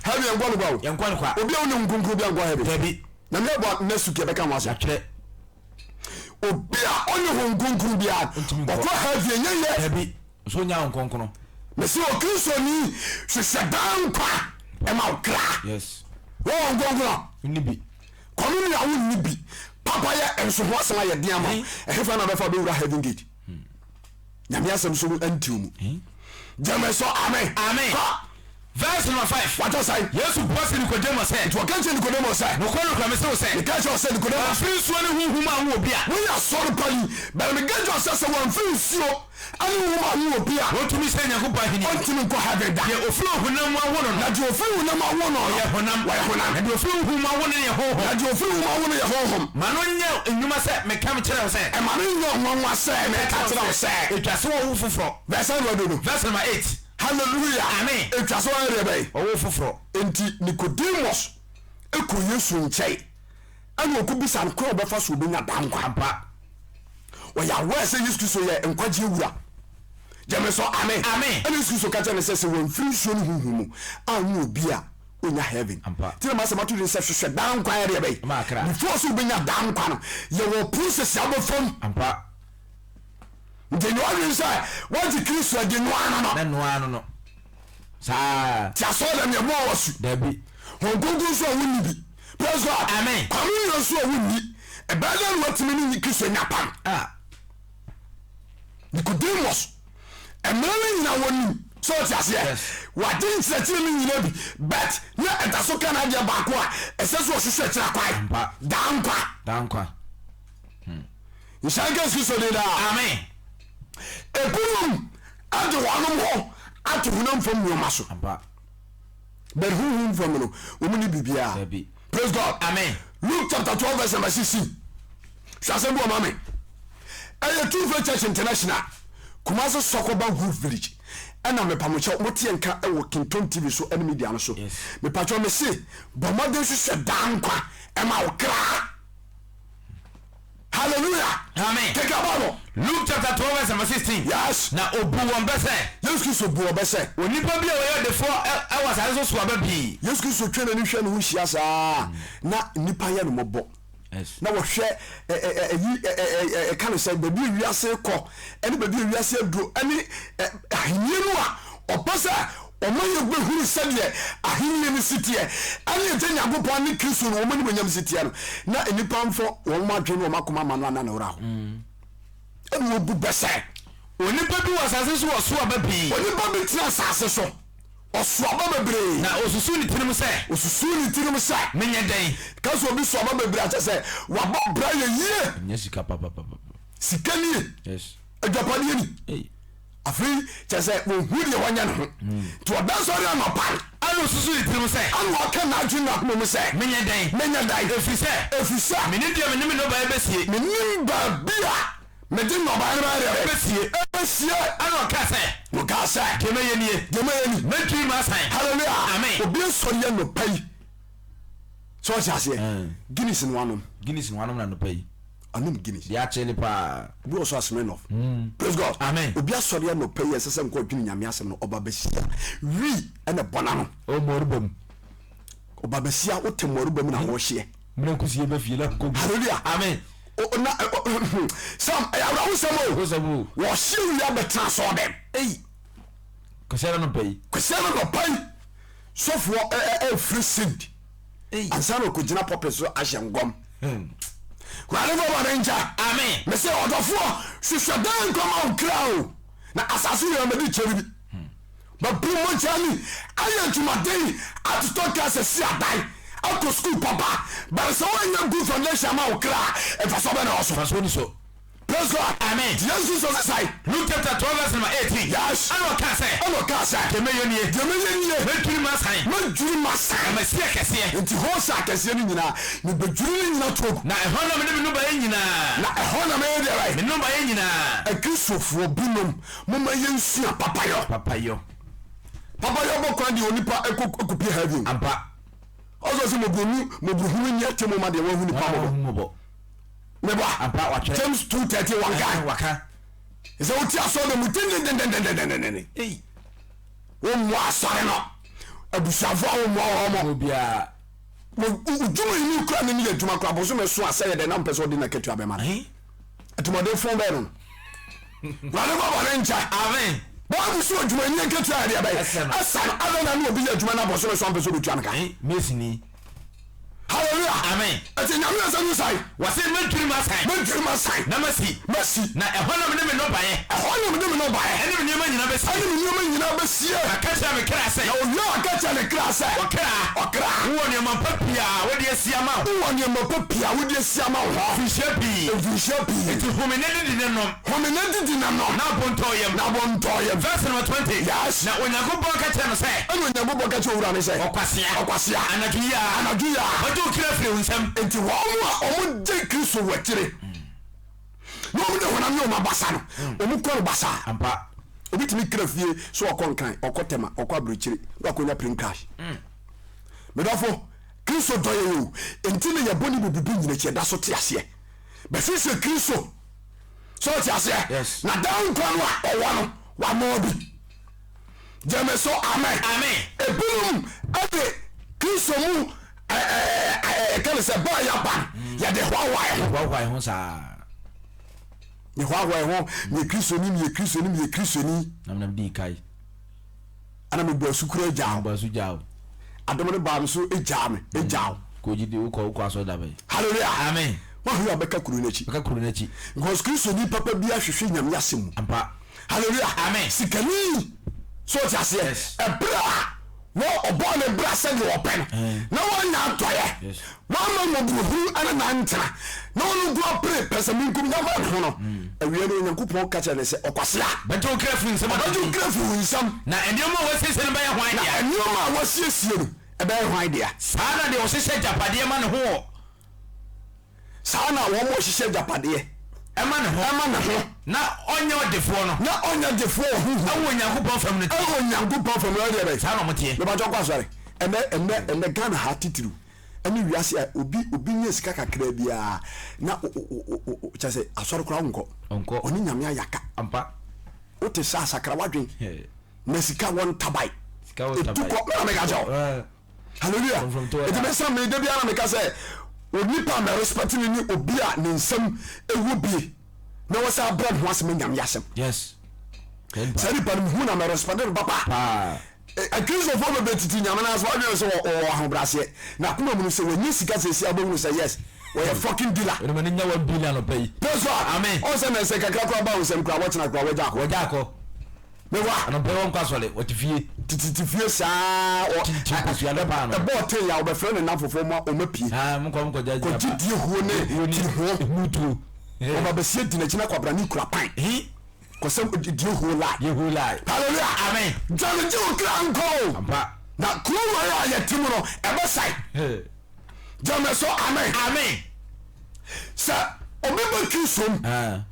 Heaven yɛnkɔ no kwa o. Yɛnkɔ no kwa. Obi a wone Honhom Kronkron bi ankɔ heaven. Dabi. Nyame aboa next week yɛbɛka ho asɛm. Yɛatwerɛ. Obi a ɔne Honhom Kronkron biara Ɔntumi nkɔ. ɔkɔ heaven ɛnyɛ yɛ. Dabi. So ɔnya Honhom Kronkron. Mese Okristoni hwehwɛ daa nkwa ɛma wo kra. Yes. Wɔ Honhom Kronkron a. Wonni bi. Kɔno nua wonni bi. Papa yɛ nso ho asɛm ayɛ den ama wo. Ɛhefa na bɛfa bɛwura heaven gate? Nyame asɛm so ntiw mu. Gyeme so amen. Amen. Kɔ. Verse number 5. Wate sɛn? Yesu bua see Nikodemo sɛ. Nti ɔka kyerɛ Nikodemo sɛ. Nokorɛ nokorɛ mese wo sɛ. Meka kyerɛ wo sɛ Nikodemo. Wɔamfiri nsuo ne honhom mu anwo obi a. Woyɛ asɔre pa yi, but meka kyerɛ wo sɛ sɛ wɔamfiri nsuo ne honhom mu anwo obi a. Ɔntumi nhyɛne Nyankopɔn ahennie. Ɔntumi nkɔ heaven da. Deɛ ɔfiri ɔhonam mu awo no no. Na deɛ ɔfiri honam awo no no. Ɔyɛ honam. Ɔyɛ honam. Na deɛ ɔfiri honhom mu awo no no yɛ honhom. Na deɛ ɔfiri honhom mu awo no yɛ honhom. Ma no nyɛ nnwuma sɛ meka mekyerɛ wo sɛ. Ɛma no nyɛ nwanwa sɛ meka kyerɛ wo sɛ. Ɛtwa sɛ wɔwo foforɔ. Verse sɛn na wadu no? Verse number 8. Hallelujah. Amen. Ɛtwa sɛ wɔyɛ deɛ bɛn? Ɔwo foforɔ. Enti Nicodemus kɔ Yesu nkyɛn ɛna ɔkɔbisa no kwan a ɔbɛfa so ɔbɛnya daa nkwa. Ampa. Ɔyɛ aware sɛ Yesu Kristo yɛ nkwagyeɛ wura. Gyeme so amen. Amen. Ɛna Yesu Kristo ka kyerɛ no sɛ sɛ wɔmfiri nsuo ne honhom mu anwo obi a ɔnya heaven. Ampa. Nti na masɛm ato din sɛ hwehwɛ daa nkwa yɛ deɛ bɛn? Ma akra. Before sɛ wobɛnya daa nkwa no yɛwɔ process a wobɛfam. Ampa. Nti nyɛ w'adwene sɛ woagye Kristo adi no ara no. Na no ara no no. Saa. Ti asɔre dɛm yɛ bɔɔ wɔ su. Dabi. Hon kronkron nso a wonni bi. Praise God. Amen. Communion nso a wonni. Ɛbɛyɛ dɛn na watumi ne Kristo anya apam? Ah. Nicodemus, mmerɛ no nyina wɔnim sɛ ɔte aseɛ. Yes. Wagye nkyerɛkyerɛ no nyina bi but na ɛda so ka n'adeɛ baako a ɛsɛ sɛ ɔhwehwɛ akyira kwan. Ampa. Daa nkwa. Daa nkwa. Nhyira nka Yesu Kristo din daa. Amen. Ebinom de wɔnom ho ato honam fam nneɛma so. Ampa. But honhom fam no, wɔn ni biribiara. Dabi. Praise God. Amen. Luke chapter 12 verse number 16. Hwɛ asɛm bi wɔ ma me. Ɛyɛ True Faith Church International, Kumasi Sɔkɔba Good Village. Ɛna mepamokyɛw moteɛ nka ɛwɔ Kington TV so ɛne media no so. Yes. Mepakyɛw mese bɔ mmɔden hwehwɛ daa nkwa ɛma wo kra. Hallelujah. Amen. Keka Bible. Luke chapter 12 verse number 16. Yes. Na obu wɔn bɛ sɛ. Yesu Kristo bu ɔbɛ sɛ. Onipa bi a ɔyɛ ɔdefoɔ wɔ asase so so aba pii. Yesu Kristo twe n'ani hwɛ ne ho hyia saa na nnipa yɛ no mmɔbɔ. Yes. Na wɔhwɛ ɛyi ɛka no sɛ baabi a wiase kɔ ɛne baabi a wiase aduro ɛne ahenni no a ɔpɛ sɛ ɔma yɛ bɛhunu sɛdeɛ ahenni no si teɛ ɛne agya Nyankopɔn ne Kristo no wɔn animuonyam si teɛ no na nnipa mfɔ wɔn adwene ne wɔn akoma ma no ana ne werɛ aho ɛne wɔbu bɛ sɛ Onipa bi wɔ asase so wɔ so aba pii. Onipa bi tena asase so ɔso aba bebree. Na osusuw ne tirim sɛ. Osusuw ne tirim sɛ. Menyɛ dɛn? Ka sɛ obi so aba bebree akyɛ sɛ wabɔ bra yɛ yie. Nya sika papapapa. Sika nie. Yes. Agyapadeɛ ni. Hey. Afei kyɛ sɛ wɔhu deɛ wɔnyɛ ne ho. Nti ɔda sɔre anɔpa no. Ɛna osusuw ne tirim sɛ. Ɛna ɔka n'adwene n'akoma mu sɛ. Menyɛ dɛn? Menyɛ dɛn? Ɛfiri sɛ. Ɛfiri sɛ. Menim deɛ me ne me nnɔbaeɛ bɛsie. Menim baabi a mede nnɔbaeɛ no bɛyɛ deɛ bɛn? Ɛbɛsie. Ɛbɛsie. Ɛna ɔkaa sɛ. Ɔkaa sɛ. Deɛ mɛyɛ nie. Deɛ mɛyɛ ni. Mɛdwiri m'asan. Hallelujah. Amen. Obi nsɔre anɔpa yi. Sɛ ɔte aseɛ. Guinness no wanom. Guinness no wanom na anɔpa yi. Ɔnom Guinness. Deɛ akyele paa. Obi wɔ so Smirnoff. Praise God. Amen. Obi asɔre anɔpa yi ɛsɛ sɛ nkɔ dwene Nyame asɛm no ɔba bɛsia wi ɛna bɔ n'ano. Ɔwɔ mɔruba mu. Ɔba bɛsia wote mɔruba mu na wɔhyeɛ. Mmerɛ kusie bɛ fie na kɔ gu. Hallelujah. Amen. O, na, o, Sam, ɛyɛ awerɛhosɛm o. Awerɛhosɛm o. Wɔhye wi abɛtena asɔre dɛm. Ei. Kwasiada nɔpa yi. Kwasiada nɔpa yi. Sɔfoɔ ɛfiri sind. Ansa na ɔkɔgyina pulpit so ahyɛ nkɔm. Wurade fa bɔne nkyɛ. Amen. Mese ɔdɔfoɔ, hwehwɛ daa nkwa ma wo kra o, na asase wei amɛdi kyɛre bi. Babiri mogya ni ayɛ adwumaden atotɔ cars asi adan akɔ sukuu papa, but sɛ woanyɛ good foundation ama wo kra a, mfasoɔ bɛn na ɛwɔ so? Mfasoɔ ni so. Praise God. Amen. Nti Yesu Kristo se sɛn? Luke chapter 12 verse number 18. Yes. Ɛna ɔkaa sɛ. Ɛna ɔkaa sɛ. Deɛ mɛyɛ nie. Deɛ mɛyɛ nie. Mɛdwiri m'asan. Mɛdwiri m'asan. Na masi akɛseɛ. Nti hose akɛseɛ no nyinaa, mebɛdwiri ne nyina to agu. Na ɛhɔ na mede me nnɔbaeɛ nyinaa. Na ɛhɔ na mɛyɛ deɛ bɛn? Me nnɔbaeɛ nyinaa. Akristofoɔ binom, momma yɛnsua papayɔ. Papayɔ. Papayɔ bɔ kwan deɛ onipa ɛkɔ ɛkɔpie heaven. Ampa. Ɔsɛ sɛ mɔborɔnu mɔborɔhunu nyɛ atemmu ma deɛ wahu nipa mmɔbɔ. Meboa. Ampa watwerɛ. James 2:13 wɔn kan. Waka. Sɛ wote asɔre no mu dendendendendendenden. Ei. Wommoa asɔre no. Abusuafoɔ a wommoa wɔn. Obiara. Wodwuma yi kura ne ne yɛ adwuma kura bosome so a sɛ yɛ dɛ na mpɛ sɛ ɔde n'akatua bɛma no. Atirimuɔden bɛn no no. Wurade fa bɔne nkyɛ. Amen. Bible so adwumayɛni akatua yɛ deɛ bɛyɛ. Ɛsɛ no. Adɛn na ne obi yɛ adwuma na bosome so ampɛ sɛ obetua no ka? Mesini. Hallelujah. Amen. Ɛti nyame asɛm no sae. Wɔse mɛdwiri m'asan. Mɛdwiri m'asan. Na masi. Masi. Na ɛhɔ na mede me nnɔbaeɛ. Ɛhɔ na mede me nnɔbaeɛ. Ɛne me nneɛma nyinaa bɛsie. Ɛne me nneɛma nyinaa bɛsie. Na ka kyerɛ me kra sɛ. Na owia aka kyerɛ ne kra sɛ. Ɔkra. Ɔkra. Wowɔ nneɛma pa pii a wode asie ama wo. Wowɔ nneɛma pa pii a wode asie ama wo hɔ. Mfirihyia pii. Mfirihyia pii. Enti home na didi na nom. Home na didi na nom. Na bo ntɔ wo yam. Na bo ntɔ wo yam. Verse number 20. Yes. Na Onyankopɔn ka kyerɛɛ no sɛ. Ɛna Onyankopɔn ka kyerɛɛ owura no sɛ. Ɔkwasea. Ɔkwasea. Anadwo yi ara. Anadwo yi ara. Wɔagye wo kra afiri wo nsam. Enti wɔn a wɔgye Kristo wɔ akyire na wɔn de honam yɛ wɔn abasa no, wɔn kɔ no basaa. Ampa. Obi tumi kra fie so ɔkɔ Nkran, ɔkɔ Tema, ɔkɔ aburokyire na wakɔnya plane crash. Medɔfo, Kristo dɔ yɛn o, enti na yɛn bɔne bebrebe nyina akyi yɛda so te aseɛ. Bɛhwehwɛ Kristo. So ɔte aseɛ? Yes. Na daa nkwa no a ɔwɔ no, wama obi. Gyeme so amen. Amen. Ebinom de Kristo mu ɛka ne sɛ baa yaba no yɛde hoahoa yɛ ho. Hoahoa yɛ ho saa. Yɛ hoahoa yɛ ho, meyɛ Kristoni, meyɛ Kristoni, meyɛ Kristoni. Na menam dii kae. Ana mebɔ asu koraa gyaa wo. Mebɔ asu gyaa wo. Adom no baa me so gyaa me, gyaa wo. Kɔ gyidi wokɔ wokɔ asɔre da bɛn. Hallelujah. Amen. Wahwɛ a bɛka kuro no akyi. Bɛka kuro no akyi. Because Kristoni papa bi ahwehwɛ Nyame asɛm mu. Ampa. Hallelujah. Amen. Sikani so ɔte aseɛ. Yes. Ɛberɛ a wɔ ɔbɔɔ ne bra sɛdeɛ ɔpɛ no na wɔanya adɔeɛ Yes. wɔama mmɔborɔhunu ne nantena na ɔno nko apere pɛsɛmenkominya ma ne ho no awie no Onyankopɔn ka kyerɛ ne sɛ ɔkwasea Bɛgye wo kra firi nsam ɔbɛgye wo kra firi wo nsam Na nneɛma a wɔasiesie no bɛyɛ hwan na dea? nneɛma a wɔasiesie no ɛbɛyɛ hwan dea? Saa na deɛ ɔhyehyɛ agyapadeɛ ma ne ho wɔ. Saa na wɔn a wɔhyehyɛ agyapadeɛ. Ɛma ne ho. Ɛma ne ho. Na ɔnyɛ ɔdefoɔ no. Na ɔnyɛ defoɔ wɔ honhom. Ɛwɔ Onyankopɔn fam no teɛ. Ɛwɔ Onyankopɔn fam no ɛdeɛ bɛn. Saa na wɔn teɛ. Mepakyɛ kɔ asɔre. Ɛnɛ ɛnɛ ɛnɛ Ghana ha titiriw ɛne wiase a obi obi nya sika kakra biara na o o o o kyɛ sɛ asɔre koraa ɔnkɔ. Ɔnkɔ. Ɔne Nyame ayaka. Ampa. Wote sɛ asakra wadwen. Na sika wɔ ntaban. Sika wɔ ntaban. Etu kɔ mena meka kyɛ wo. Hallelujah. Eti me sɛ me da biara meka sɛ onipa a mɛ respect no ne obi a ne nsam ɛwɔ bie na wɔsɛ abrɛ ne ho ase ma nyame asɛm. Yes. Saa nipa no mehu na mɛ respect no papa. Akristofoɔ bebree tete nyame no ase wadwene sɛ ɔwɔ ahobrɛaseɛ na akoma mu no sɛ wɔnyɛ sika sɛsi a wobɛhunu sɛ yes wɔyɛ fucking dealer. Ɛnum ani nya 1 billion ɔpɛ yi. Praise God. Amen. Ɔsɛ na ɛsɛ kakra koraa ba wo nsɛm koraa wɔkyena koraa wɔgya akɔ. Wɔgya akɔ. Meboa. Anɔpa yi wɔnkɔ asɔre, wɔte fie. Tete fie saa. Kyinkyim kosua dɛ paano. Ɛbɔ ɔten ya wɔbɛfrɛ ne nnamfofoɔ ma wɔn apue. Ah, monkɔ monkɔ gya gyina Kɔgye die huo ne tiri ho. Mutuo. Ɔba bɛsie di n'akyi na kwabra ne kura pan. Kɔsɛ die huo lie. Die huo lie. Hallelujah. Amen. Gyame gye wo kra nkɔ o. Ampa. Na kuro wei a yɛte mu no ɛbɛsae. Gyame so amen. Amen. Sɛ obi bɛ Kristo mu. Ah.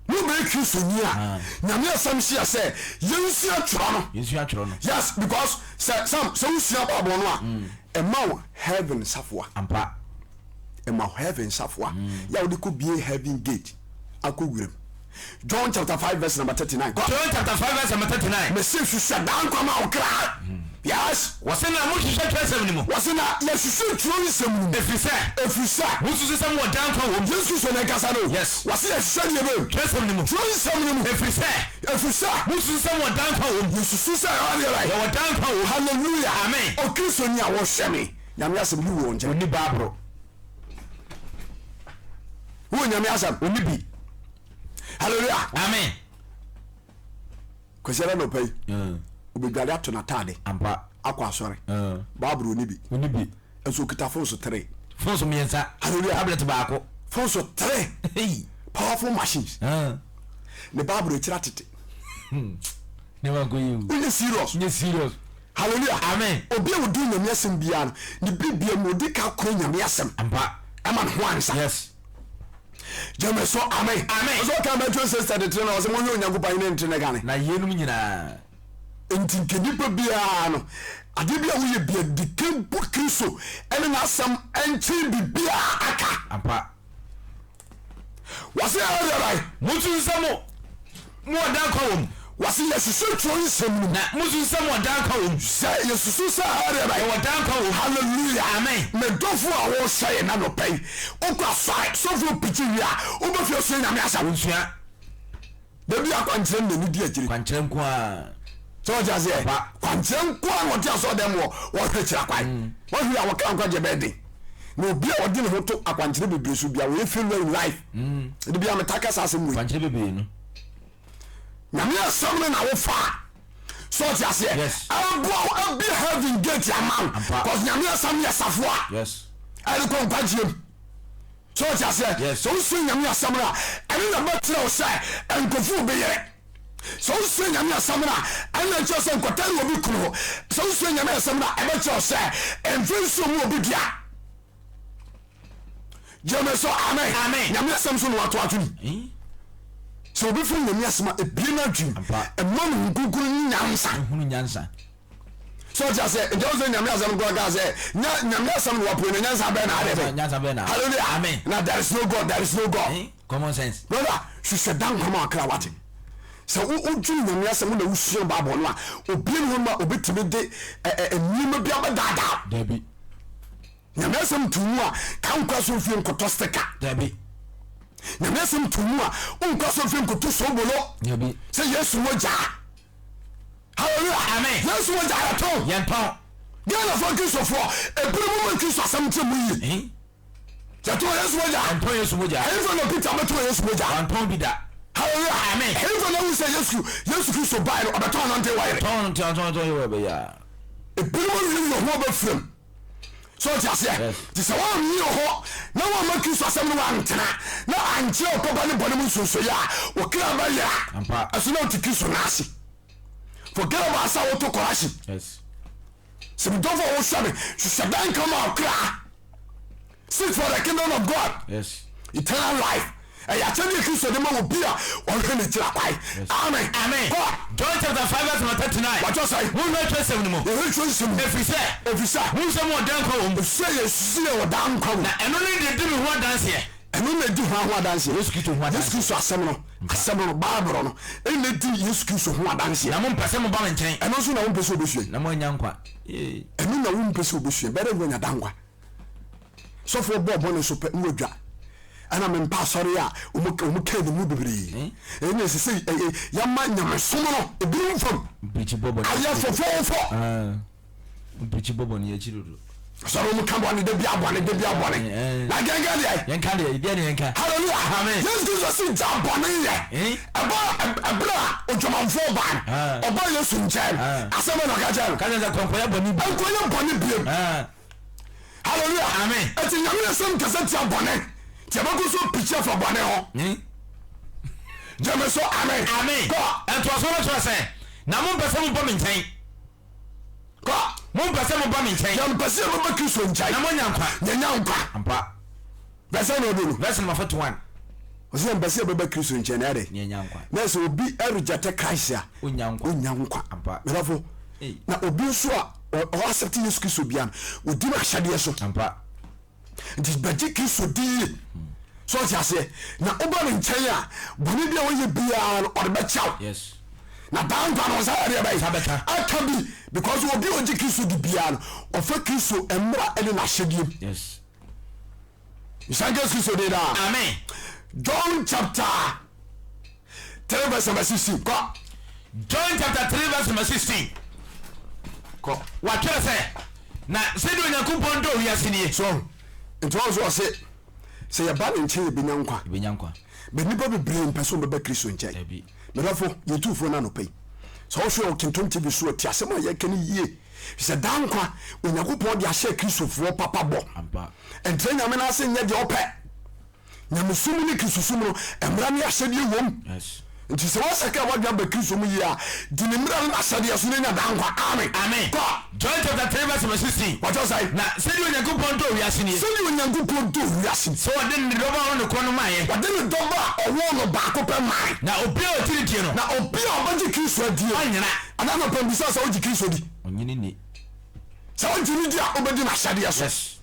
Ne wobɛyɛ Kristoni a, Nyame asɛm hyia sɛ yɛnsua twerɛ no. Yɛnsua twerɛ no. Yes, because sɛ Sam sɛ wosua Bible no a, ɛma wo heaven safoa. Ampa. Ɛma wo heaven safoa. Yɛ a wode kɔ bie heaven gate akɔ wuram. John chapter 5 verse number 39. Kɔ. John chapter 5 verse number 39. Mese hwehwɛ daa nkwa ma wo kra. Yes. Wɔse na mohwehwɛ twerɛsɛm no mu. Wɔse na yɛhwehwɛ twerɛ nsɛm no mu. Ɛfiri sɛ. Ɛfiri sɛ. Mosusu sɛ mowɔ daa nkwa wɔ mu. Yesu Kristo na ɛkasa no. Yes. Wɔse yɛhwehwɛ deɛ bɛn? Twerɛsɛm no mu. Twerɛ nsɛm no mu. Ɛfiri sɛ. Ɛfiri sɛ. Mosusu sɛ mowɔ daa nkwa wɔ mu. Yɛsusu sɛ ɛwɔ deɛ bɛn? Yɛwɔ daa nkwa wɔ mu. Hallelujah. Amen. Okristoni a wɔhwɛ me. Nyame asɛm bi wɔ nkyɛn. Ɔnni Bible. Wowɔ Nyame asɛm? Ɔnni bi. Hallelujah. Amen. Kwasiada nɔpa yi, obedware ato n'ataade. Ampa. Akɔ asɔre. Bible ɔnni bi. Ɔnni bi. Nso okita phones tere. Phones mmiɛnsa. Hallelujah. Tablet baako. Phones tere. Hey. Powerful machines. Ne Bible akyiri atete. Nneɛma nkɔ yie o. Wonyɛ serious. Nyɛ serious. Hallelujah. Amen. Obi a odi Nyame asɛm biara no, ne bibia mu odi ka kora Nyame asɛm. Ampa. Ɛma ne ho ansa. Yes. Gyeme so amen. Amen. Ɔsɛ ɔka Matthew 6:33 na ɔsɛ monhwɛ Onyankopɔn ahenni ne trenee kane. Na yeinom nyinaa. Nti nka nipa biara no, adeɛ bi a woyɛ bia di kan bu Kristo ɛne n'asɛm nkyɛn biribiara aka. Ampa. Wɔse ɛyɛ deɛ bɛn? Monsusu sɛ mo mowɔ daa nkwa wɔ mu. Wɔse yɛsusu twerɛ nsɛm no mu. Na mosusu sɛ mowɔ daa nkwa wɔ mu. Sɛ yɛsusu sɛ ɛyɛ deɛ bɛn? Yɛwɔ daa nkwa wɔ mu. Hallelujah. Amen. Me dɔfo a wɔhwɛ yɛn anɔpa yi, wokɔ asɔre, sɔfoɔ pikyi wie a, wobɛfie asua Nyame asɛm. Wonsua. Dabi akwankyerɛ na n'ani di akyire. Kwankyerɛ nko ara. Sɛ wɔte aseɛ? Ampa. Kwankyerɛ nko ara na wɔte asɔre dɛm wɔ wɔhwɛ kyerɛ kwan. Mm. Wɔhwɛ a wɔka nkwagyeɛ bɛyɛ den. Na obi a ɔde ne ho to akwankyerɛ bebree so bia wɔyɛ failure in life. Mm. Ɛde bia meta ka saa asɛm wei. Kwankyerɛ bebree no. Nyame asɛm no na wofa a. Sɛ ɔte aseɛ? Yes. Ɛboa wo abie heaven gate ama wo. Ampa. Cause Nyame asɛm yɛ safoa. Yes. Ɛde kɔ nkwagyeɛ mu. So ɔte aseɛ? Yes. Sɛ wosua Nyame asɛm no a, ɛno na ɛbɛkyerɛ wo sɛ nkurɔfo obi yere. Sɛ wosua Nyame asɛm no a, ɛno na ɛkyerɛ sɛ nkɔtɛre obi kunu ho. Sɛ wosua Nyame asɛm no a, ɛbɛkyerɛ wo sɛ mfe nsuo mu obi dua. Gyeme so amen. Amen. Nyame asɛm so na wato ato ni. Eh? Sɛ obi firi Nyame asɛm a, ebie n'adwene. Ampa. Ɛma no Honhom Kronkron ne nyansa. Ehunu nyansa. sɛ ɔte aseɛ nti ɔsɛ nyame asɛm kora kaa sɛ nya nyame asɛm na wapue no nyansa bɛn na adɛ bɛ nyansa bɛn na hallelujah amen na there is no god there is no god eh? common sense brother hwehwɛ da nkwa ma akra wate sɛ wodwene nyame asɛm na wosua bible no a obie ne hɔ no a obɛtumi de nneɛma bi abɛdaadaa dabi Nyame asɛm to mu a, ka nkɔ asɔrefie nkɔtɔ sticker. Dabi. Nyame asɛm to mu a, wonkɔ asɔrefie nkɔtɔ sobolo. Dabi. Sɛ Yesu mogya. Hallelujah. Amen. Yesu mogya yɛtɔn. Yɛntɔn. Ghanafoɔ Kristofoɔ, ebinom mo ma Kristo asɛm nkyerɛ mu yie. Eh? Yɛtɔn Yesu mogya. Yɛntɔn Yesu mogya. Ɛhefa na Peter bɛtɔn Yesu mogya? Wantɔn bi da. Hallelujah. Amen. Ɛhefa na wohu sɛ Yesu Yesu Kristo bae no ɔbɛtɔn anointing oil? Tɔn tɔn tɔn tɔn yɛ wɔ bɛyɛ. Ebinom awie wɔ ho abɛfiram. So ɔte aseɛ? Nti sɛ woanwie hɔ na woamma Kristo asɛm no woantena na ankyerɛ wo papa ne bɔne mu nsonsoyɛ a, wo kra bɛyera. Ɛso na wote Kristo nan ase. Forget about sɛ woto kɔrahye. Sɛ medɔfo a wohwɛ me, hwehwɛ dan ka ma wo kra. Seek for the kingdom of God. Yes. Eternal life. Ɛyɛ akyɛdeɛ Kristo de ma obi a ɔhwɛ n'akyiri kwan. Amen. Amen. Kɔ. John chapter 5 verse number 39. Wɔtɔ sɛ. Monhwɛ twerɛsɛm no mu. Yɛhwɛ twerɛsɛm mu. Ɛfiri sɛ. Ɛfiri sɛ. Mo nsɛm wɔ daa nkwa wɔ mu. Ɛfiri sɛ yɛsusu yɛ wɔ daa nkwa wɔ mu. Na ɛno ne deɛ ɛdi me ho adanseɛ. Ɛno na ɛdi hwan ho adanseɛ? Yesu Kristo ho adanseɛ. Yesu Kristo asɛm no, asɛm no, Bible no, ɛna ɛdi Yesu Kristo ho adanseɛ. Na mompɛ sɛ moba me nkyɛn. Ɛno nso na wompɛ sɛ wobɛsua. Na moanya nkwa. Ɛno na wompɛ sɛ wobɛsua. Bɛrɛ na woanya daa nkwa. Sɔfoɔ bɔɔ bɔne so pɛ na wadwa. Ɛna mempa asɔre a wɔn kaa ne mu bebree. Ɛna ɛsɛ sɛ yɛma nyamesom no ebinom fam ayɛ fɔfɔɔfɔ. Mpirikyi bɔ bɔne akyi dodo. Asɔre wɔn ka bɔne da bi abɔne da bi abɔne. Na gɛngɛn deɛ. Yɛnka deɛ deɛ ne yɛnka. Hallelujah. Amen. Yesu Kristo si gya bɔne yɛ. Ɛba ɛberɛ a odwamanfoɔ baa no. Ɔbaa Yesu nkyɛn. Asɛm bɛ na ɔka kyerɛ no. Ka kyerɛ sɛ kɔnkɔyɛ bɔne bio. Nkɔyɛ bɔne bio. Hallelujah. Amen. Eti nyame asɛm kasa tia bɔne. Nti ɛbɛkɔ so pikyi afa bɔne ho. Gyeme so amen. Amen. Kɔ. Ɛntoasoɔ no kyerɛ sɛ, na mompɛ sɛ mobɔ me nkyɛn. Kɔ. Mompɛ sɛ moba me nkyɛn. Yɛmpɛ sɛ yɛbɛba Kristo nkyɛn. Na moanya nkwa. Yɛnya nkwa. Ampa. Verse na ɔde no. Verse number 41. Ɔsɛ yɛmpɛ sɛ yɛbɛba Kristo nkyɛn na ɛdɛ. Yɛnya nkwa. Na sɛ obi reject Christ a. Onya nkwa. Onya nkwa. Ampa. Mɛdafo. Na obi nso a ɔ accept Yesu Kristo bia no, odi n'ahyɛdeɛ so. Ampa. Nti bɛgye Kristo di yie. So ɔte aseɛ? Na woba ne nkyɛn a, bɔne bi a woyɛ biara no, ɔde bɛkyɛ wo. Yes. Na daa nkwa no, ɔsan yɛ deɛ bɛyɛ? Bɛka. Aka bi. Because obi a ɔgye Kristo di biara no, ɔfa Kristo mmara ne n'ahyɛdeɛ mu. Yes. Nhyira nka Yesu Kristo din daa. Amen. John chapter 3 verse number 16. Kɔ. John chapter 3 verse number 16. Kɔ. Wɔatwerɛ sɛ. Na sɛdeɛ Onyankopɔn dɔ wiase nie. So nti wɔn nso ɔse sɛ yɛba ne nkyɛn yɛbɛnya nkwa. Yɛbɛnya nkwa. Bɛ nnipa bebree mpɛ sɛ wɔbɛba Kristo nkyɛn. Dabi. Medɔfo, yɛtu foɔ no anɔpa yi. Sɛ wohwɛ wɔ Kentom TV so a, tie asɛm a yɛka no yie. Sɛ daa nkwa, Onyankopɔn de ahyɛ Kristofoɔ papa bɔ. Ampa. Ɛnkyerɛ Nyame no ase nyɛ deɛ ɔpɛ. Nyamesom ne Kristosom no, mmara ne ahyɛdeɛ wom. Yes. Nti sɛ woasakra w'adwene aba Kristo mu yie a, di ne mmara ne n'ahyɛdeɛ so na nya daa nkwa. Amen. Amen. Kɔ. John chapter 3 verse number 16. Wɔkyerɛ sɛn? Na sɛdeɛ Onyankopɔn dɔɔ wiase nie. Sɛdeɛ Onyankopɔn dɔɔ wiase nie. Sɛ ɔde ne dɔba a ɔwoo no korɔ no maeɛ. Ɔde ne dɔba a ɔwoo no baako pɛ mae. Na obiara a ɔgye no die no. Na obiara a ɔbɛgye Kristo adie. Ɔnyera. Ɛna anɔpa mbisa sɛ wogye Kristo di? Ɔnye no nni. Sɛ wogye no di a, wobɛdi n'ahyɛdeɛ so. Yes.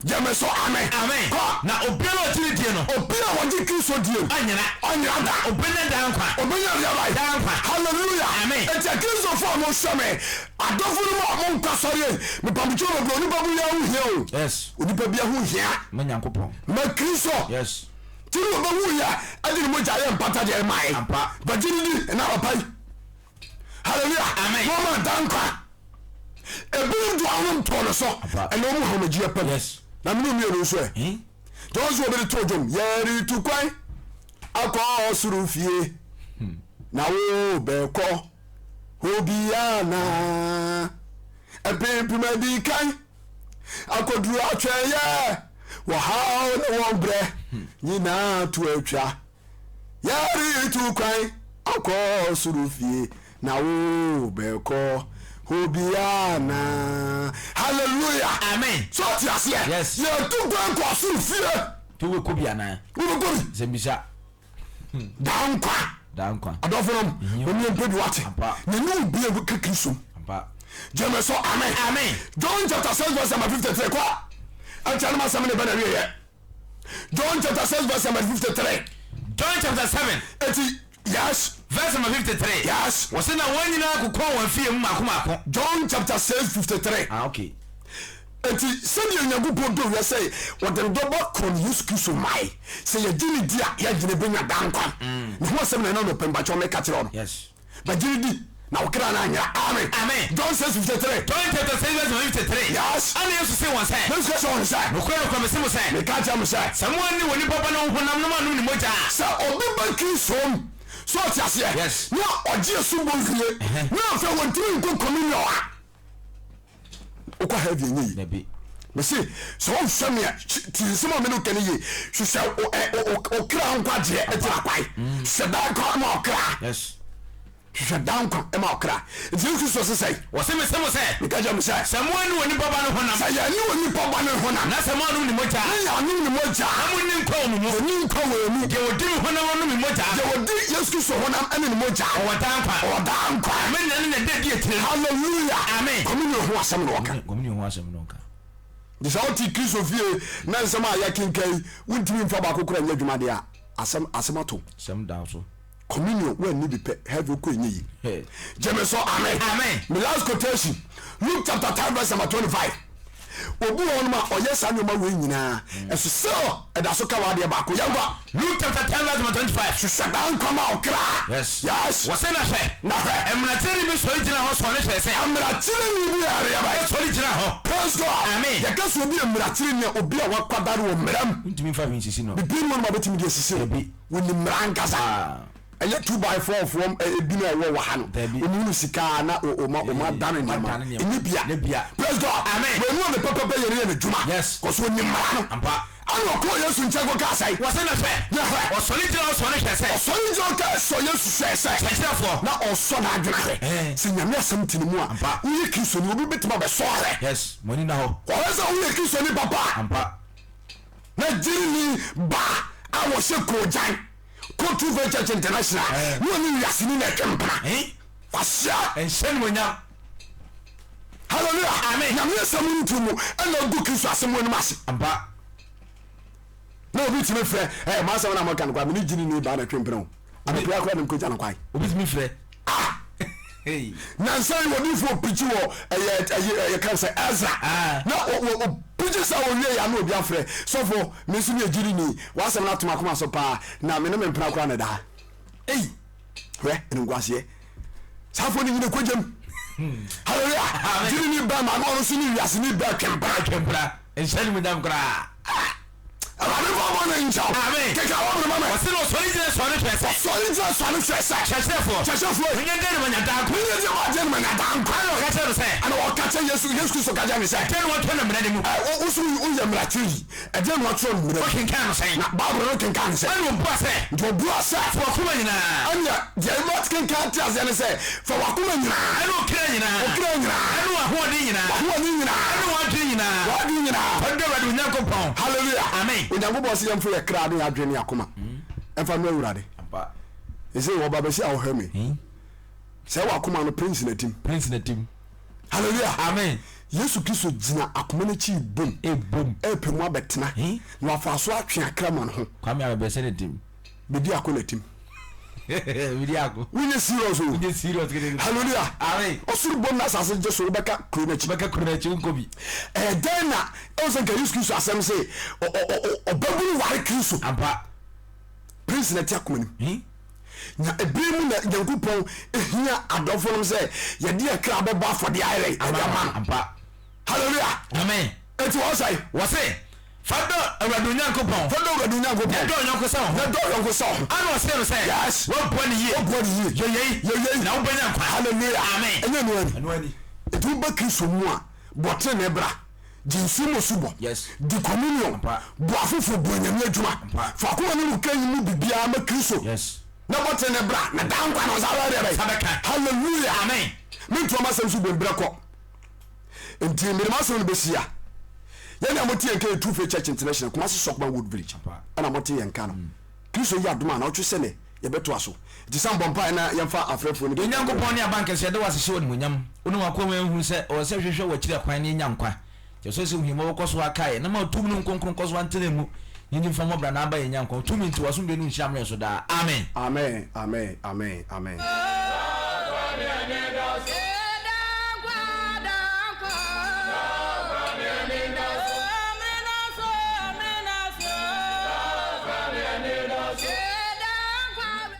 Gyeme so amen. Amen. Kɔ. Na obiara a ɔgye no die no. Obiara a ɔgye Kristo die no. Ɔnyera. Ɔnyera da. Ɔbɛnya daa nkwa. Ɔbɛnya deɛ bɛn? Daa nkwa. Hallelujah. Amen. Enti Akristofo a mohwɛ me, adɔfo no mu a monkɔ asɔre ei, mepamokyɛw bebree, onipa biara ho hia o. Yes. Onipa biara ho hia. Ma Nyankopɔn. Ma Kristo. Yes. Ti ne ɔbɛwuiɛ ɛde ne mogya yɛ mpata deɛ ɛmae. Ampa. Bɛgye no di ɛna anɔpa yi. Hallelujah. Amen. Na ɔma da nkwa. Ebinom de wɔn too no so. Ampa. Ɛna wɔn ahomegyeɛ pam. Yes. Na mene mmienu nso ɛ. Eh? Deɛ ɔnso obi de to dwom yɛretu kwan akɔ soro fie na wo bɛkɔ hɔ biara na mpempem adi kan akɔduru atwɛnyɛ wɔhaw ne wɔn brɛ nyinaa to atwa Yɛretu kwan akɔ soro fie na wo bɛkɔ hɔ biara na. Hallelujah. Amen. So ɔte aseɛ? Yes. Yɛtu kwan kɔ soro fie. Nti wobɛkɔ bi anaa? Wobɛkɔ bi. Sɛ mbisa. Daa nkwa. Daa nkwa. Adɔfo nom, wɔn yɛn mpɛ bi wate. Ampa. Na ne obi a ka Kristo mu. Ampa. Gyeme so amen. Amen. John chapter 6 verse number 53 kɔ. Ɛkyɛ no ma asɛm ne bɛ na wieɛ. John chapter 6 verse number 53. John chapter 7. Eti yes. Verse number 53. Yes. Wɔsi na wɔn nyinaa kokɔɔ wɔn fie mu mako mako. John chapter 6 53. Ah okay. Eti sɛdeɛ Onyankopɔn dɔ wiase wɔde ne dɔba korɔ no Yesu Kristo mae sɛ yɛgye ne di a yɛgyene bɛnya daa nkwa. Ne ho asɛm na ɛna nɔpɛ mpakyɛw meka kyerɛ wo no. Yes. Bɛgye no di na wo kra no anyera. Amen. Amen. John 6:53. John chapter 6 verse 53. Yes. Ɛnna Yesu see wɔn sɛ. Yesu ka kyerɛ wɔn sɛ. Nokorɛ nokorɛ mese mo sɛ. Meka kyerɛ mo sɛ. Sɛ moanni onipa Ba no honam na moannom ne mogya a. Sɛ obi ba Kristo mu, so ɔte aseɛ? Yes. Na ɔgye asubɔ wie, na afei wɔntumi nkɔ communion a. Wokɔ heaven ɛnyɛ yi. Dabi. Mese sɛ wohwɛ me a tie nsɛm a mene woka no yie. Hwehwɛ okra nkwagyeɛ akyira kwan. Hwehwɛ daa nkwa ma ɔkra. Yes. Hwehwɛ daa nkwa ma ɔkra. Nti Yesu Kristo se sɛn? Wɔse mese mo sɛ. Meka kyerɛ mo sɛ. Sɛ moanni onipa ba no honam. Sɛ yɛanni onipa ba no honam. Na sɛ moannom ne mogya. Na yɛannom ne mogya. Na monni nkwa wɔ mo mu. Yɛnni nkwa wɔ yɛn mu. Deɛ ɔdi me honam na ɔnom me mogya. Deɛ ɔdi Yesu Kristo honam ne ne mogya. Ɔwɔ daa nkwa. Ɔwɔ daa nkwa. Na mɛnyane no ɛda a ɛdi akyire no. Hallelujah. Amen. Communion ho asɛm na ɔka. Communion ho asɛm na ɔka. Nti sɛ wote Kristo fie na nsɛm a yɛkenka yi wontumi mfa baako koraa nyɛ adwuma deɛ a, asɛm asɛm ato wo. Asɛm da wo so. Communion woanni bi pɛ, heaven wokɔ ɛnyɛ yie. Gyeme so amen. Amen. Me last quotation, Luke chapter 10 verse number 25. Obi wɔ hɔnom a ɔyɛ saa nneɛma wei nyinaa, ɛso still ɛda so ka w'adeɛ baako. Yɛnkɔ. Luke chapter 10 verse number 25. Hwehwɛ daa nkwa ma wo kra. Yes. Yes. Wɔse na hwɛ. Na hwɛ. Mmarakyerɛni bi sɔre gyina hɔ sɔɔ no hwɛɛ sɛ. Mmarakyerɛni bi yɛ adeɛ bɛn? Sɔre gyina hɔ. Praise God. Amen. Yɛka sɛ obi yɛ mmarakyerɛni a, obi a wakwadare wɔ mmara mu. Wontumi mfa hwee nsisi no. Biribi nni hɔ nom a wobɛtumi de asisi no. Dabi. Wɔnim mmara ankasa. Ah. Ɛnyɛ 2x4 foɔ ebi na ɛwɔ wɔ ha no. Dabi. Wɔn hunu sika a na wɔn wɔn adane nneɛma. Wɔadane nneɛma. Ɛnyɛ bia. Ɛnyɛ bia. Praise God. Amen. Wɔn a ne pɛpɛpɛ yɛ no yɛ n'adwuma. Yes. Kɔso wɔnim mmara no. Ampa. Ɛna ɔkɔɔ Yesu nkyɛn kɔkaa sɛn? Wɔse na hwɛ. Na hwɛ. Ɔsɔre gyina hɔ sɔɔ no hwɛɛ sɛ. Ɔsɔre gyina hɔ kaa sɔɔ Yesu hwɛɛ sɛ. Kyerɛkyerɛfoɔ. Na ɔresɔ n'adwene ahwɛ. Ɛɛ. Sɛ Nyame asɛm te ne mu a. Ampa. Woyɛ Kristoni, obi bɛtumi abɛsɔ ahwɛ. Yes. Mo ani nna hɔ. Ɔhwɛ sɛ woyɛ Kristoni papa a. Ampa. Na gyirini ba a wɔhyɛ koogyan kɔ True Faith Church International Ɛɛ. ne ɔne wiaseni na ɛtwe mpena. Ɛn. Kwasia. Ɛnhyɛ animuonyam. Hallelujah. Amen. Nyame asɛm nto mu ɛna agu Kristo asɛm anim ase. Ampa. Na obi tumi frɛ ɛ eh, m'asɛm na mɔka no kwa mene gyini ne baa na twe mpena o. Anɔpɛ akora na mekɔgya no kwan. Obi tumi frɛ. Ah! Hey. Nansa yi odiifoɔ pikyi wɔ ɛyɛ ɛyɛ ɛyɛ kan sɛ Ezra. Ah. Na o o o pikyi sɛ owie ya na obi afrɛ sɔfo me nso meyɛ gyini ni w'asɛm no ato m'akoma so paa na me ne me mpena koraa na ɛda ha. Ei! Hwɛ animguaseɛ. Saa afɔ no nyina kɔgyam. Hallelujah. Gyidi ni bɛrima na ɔno nso ne wiase ni bɛɛ twempra. Twempra. Nhyɛ ne mu nyam koraa. Ah! Awurade mfa wo bɔne nkyɛ wo. Amen. Keka wɔ mene ma me. Ɔse na ɔsɔre gyina sɔre hwɛ sɛ. Ɔsɔre gyina sɔre hwɛ sɛ. Kyerɛkyerɛfoɔ. Kyerɛkyerɛfoɔ. Menyɛ dɛn na manya daa nkwa? Menyɛ dɛn ma dɛn na manya daa nkwa? Ɛna ɔka kyerɛ no sɛ. Ɛna ɔka kyerɛ Yesu, Yesu Kristo ka kyerɛ no sɛ. Ɛdeɛn na wɔatwerɛ no mmara no mu? Ɛ, wo, wo so woyɛ mmarakyerɛ yi. Ɛdeɛn na wɔatwerɛ no mmara mu? Wokenkan no sɛn? Na Bible no kenkan no sɛ. Ɛna ɔbua sɛ. Nti ɔbua sɛ. Fa w'akoma nyinaa. Ɛnneɛ deɛ ɛma kenkan te aseɛ ne sɛ, fa w'akoma nyinaa. Ɛne wo kra nyinaa. Wo kra nyinaa. Ɛne w'ahoɔden nyinaa. W'ahoɔden nyinaa. Ɛne w'adwene nyinaa. W'adwene nyinaa. Fa dɔ Awurade wo Nyankopɔn. Hallelujah. Amen. Onyankopɔn se yɛmfa yɛ kra ne yɛ adwene ne yɛ akoma ɛmfa nnɔ Awurade. Ɛsɛ wɔba bɛsi a wɔhwɛ me. Sɛ w'akoma no prince na tim. Prince na tim. Hallelujah. Amen. Yesu Kristo gyina akoma no akyi bom. Ebom. Ɛpɛ mu abɛtena. Na wafa so atwe akra ma no ho. Kwame abɛbɛsɛ ne tim. Bedi ako na tim. Bedi ako. Wonyɛ serious o. Wonyɛ serious kede. Hallelujah. Amen. Ɔsoro bom na asase gye so wobɛka kuro no akyi. Wobɛka kuro no akyi wonkɔ bi. Ɛyɛ dɛn na ɛwɔ sɛ nka Yesu Kristo asɛm se ɔbɛbunu ware Kristo. Ampa. Prince na ɛte akoma nim. Na ebere mu na Nyankopɔn hia adɔfo nom sɛ yɛde yɛ kra bɛbɔ afɔdeɛ ayɛ dɛn ɛde ama no. Ampa. Hallelujah. Amen. Eti wɔn sɛ. Wɔse, Fa dɔ Awurade wo Nyankopɔn. Fa dɔ Awurade wo Nyankopɔn. Na dɔ ɔyɔnko sɛ wo ho. Na dɔ ɔyɔnko sɛ wo ho. Ana ɔsee no sɛ. Yes. Woabua no yie. Woabua no yie. Yɛ yei. Yɛ yei. Na wobɛnya nkwa. Hallelujah. Amen. Ɛnyɛ ɛno ani. Ɛno ani. Eti woba Kristo mu a, bɔ tenenee bra. Gye nsuo mu asubɔ. Yes. Di communion. Ampa. Boa afoforɔ, boa Nyame adwuma. Ampa. Fa akoma ne wo kra yi mu biribiara ma Kristo. Yes. Na bɔ tenenee bra, na daa nkwa na wo nsa bɛyɛ deɛ bɛn? Nsa bɛka. Hallelujah. Amen. Mentoa m'asɛm so bio, berɛ kɔ. Nti mede m'asɛm no bɛsi ha. Yɛn a mote yɛn nka yɛ True Faith Church International, Kumasi Sɔkman Wood Village, ɛna mote yɛn nka no. Kristo yɛ adom a, naawɔtwe sɛ nɛ yɛbɛtoa so. Nti san bɔ mpaeɛ na yɛmfa afrɛfoɔ no bi. Yɛn Nyankopɔn ne Abankɛse, yɛda wo ase hyɛ wo animuonyam. Wo ne w'akoa ma yɛnhunu sɛ ɛwɔ sɛ hwehwɛ w'akyiri akwan na yɛnya nkwa. Kyerɛ sɛ hu mmɔbɔ kɔ so ara kae yɛn, na ma wo tumi ne wo nkronkron nkɔ so ara ntena yɛn mu, na yɛnni mfa mmɔ bra na aba yɛn nya nkwa. Wo tumi nti, w'asomdwoe ne wo nhyira mmra yɛn so daa. Amen. Amen amen amen amen.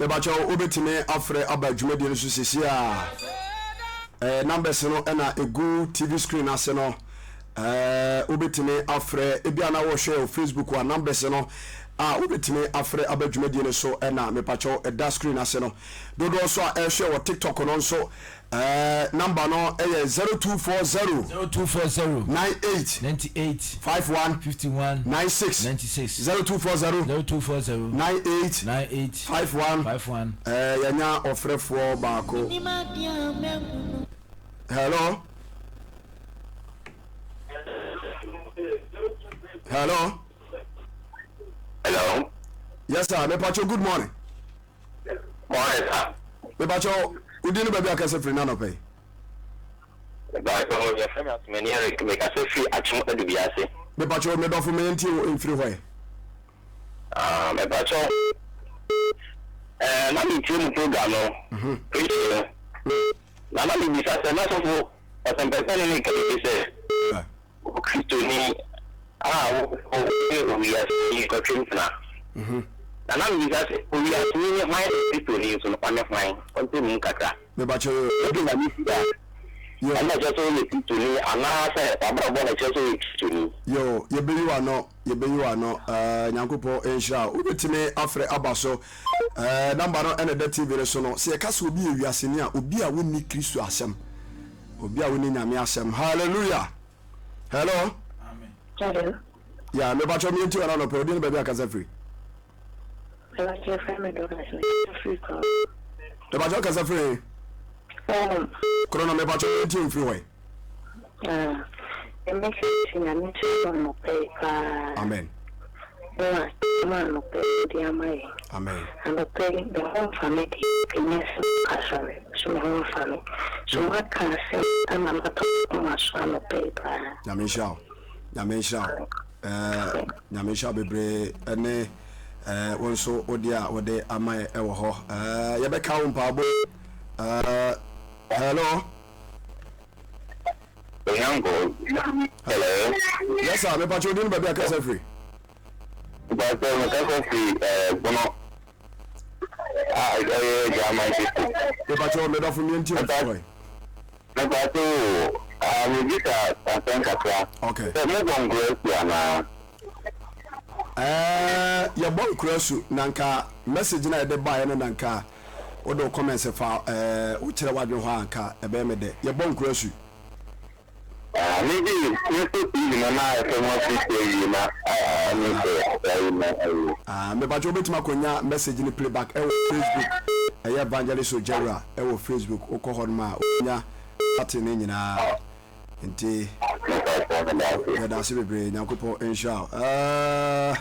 Mebakyɛw wobɛtumi afrɛ aba dwumadie no so sesie a eh, numbers no ɛna ɛgu TV screen ase no eh, wobɛtumi afrɛ ebi a na wɔhwɛ wɔ Facebook a numbers no a wobɛtumi afrɛ aba dwumadie no so ɛna mepakyɛw ɛda screen ase no dodoɔ nso a ɛhwɛ wɔ TikTok no nso eh, number no ɛyɛ 0240 0240 98 98 51 51 96 96 0240 0240 98 98 51 51. Eh, yɛnya ɔfrɛfoɔ baako. Hello? Hello? Hello. Yes sir, mepacho good morning. Morning sir. Mepacho, wodi no baabi akasa firi na anɔpɛ yi? Mepacho, yɛfrɛ me Asomani Eric, mekasa firi Akyem Adubiase. Mepacho, medɔfo me ntie wo mfiri hɔ ɛ. Ah, mepacho, eh, na metie mu program no, mhm. preaching no. Na na mebisa sɛ, na sɔfo ɔsɛmpɛsɛne ne ka bi sɛ, Kristoni a wone owiaseni kɔtwe mpena. Na na mebisa sɛ, owiaseni ne hwan na Kristoni nso no, ɔne hwan? Ɔnkyerɛ me mu kakra. Mepakyɛ wo. Wode Nyame si a, ɛno na ɛkyerɛ sɛ woyɛ Kristoni anaasɛ w'abrabɔ na ɛkyerɛ sɛ woyɛ Kristoni? Yo, yɛbɛyi w'ano, yɛbɛyi w'ano. Eh, Nyankopɔn nhyira wo. Wobɛtumi afrɛ aba so. Eh, number no ɛna ɛda TV no so no. Sɛ yɛka sɛ obi yɛ wiaseni a, obi a wonni Kristo asɛm. Obi a wonni Nyame asɛm. Hallelujah! Hello. Hello. Yeah, me bacho me nti wana no pe odi ne baby akasa free. Me bacho free me do kasa free ko. Me bacho kasa free. Um. Kro no me bacho me nti free hoy. Ah. Me se nyame nhyira no pe pa. Amen. Na ma no pe di amaye. Amen. Anɔpa yi, me ho mfa me deɛ, ɛnyɛ sɛ asɔre, so me ho mfa me. So moaka asɛm ama matɔ m'akoma so anɔpa yi paa. Nyame nhyira wo. Nyame nhyira wo. Eh, Nyame nhyira wo bebree ɛne eh, wo nso wo deɛ a wode ama yɛ ɛwɔ hɔ. Eh, yɛbɛka wo mpaabɔ. Eh, hello. Onyango. Hello. Yes sir, mepa kyɛ odin baabi a kasa firi. Mpatsɔ mekasa firi eh, Bono a ɛyɛ German district. Mepatsɔ medɔfo mmiɛ nti ɔfrɛ. Mepakyɛ o, ah, mebisa asɛm kakra. Okay. Sɛ mobɔ nkura su anaa? Ɛɛ, yɛbɔ nkura su na nka message no a yɛde baeɛ no na nka wode wo comments fa ɛɛ wokyerɛ w'adwene hɔ a nka ɛbɛyɛ me dɛ. Yɛbɔ nkura su. Ah, me de me kɔ TV no na ayɛ sɛ mo afiri awie na ah, me sɛ ayi na ayi. Ah, mepakyɛ wobɛtumi akɔnya message no playback ɛwɔ Facebook, ɛyɛ Evangelist Ojawura ɛwɔ Facebook, wokɔ hɔ nom a wobɛnya ate ne nyinaa. Nti yɛda ase bebree, Nyankopɔn nhyira wo. Uh,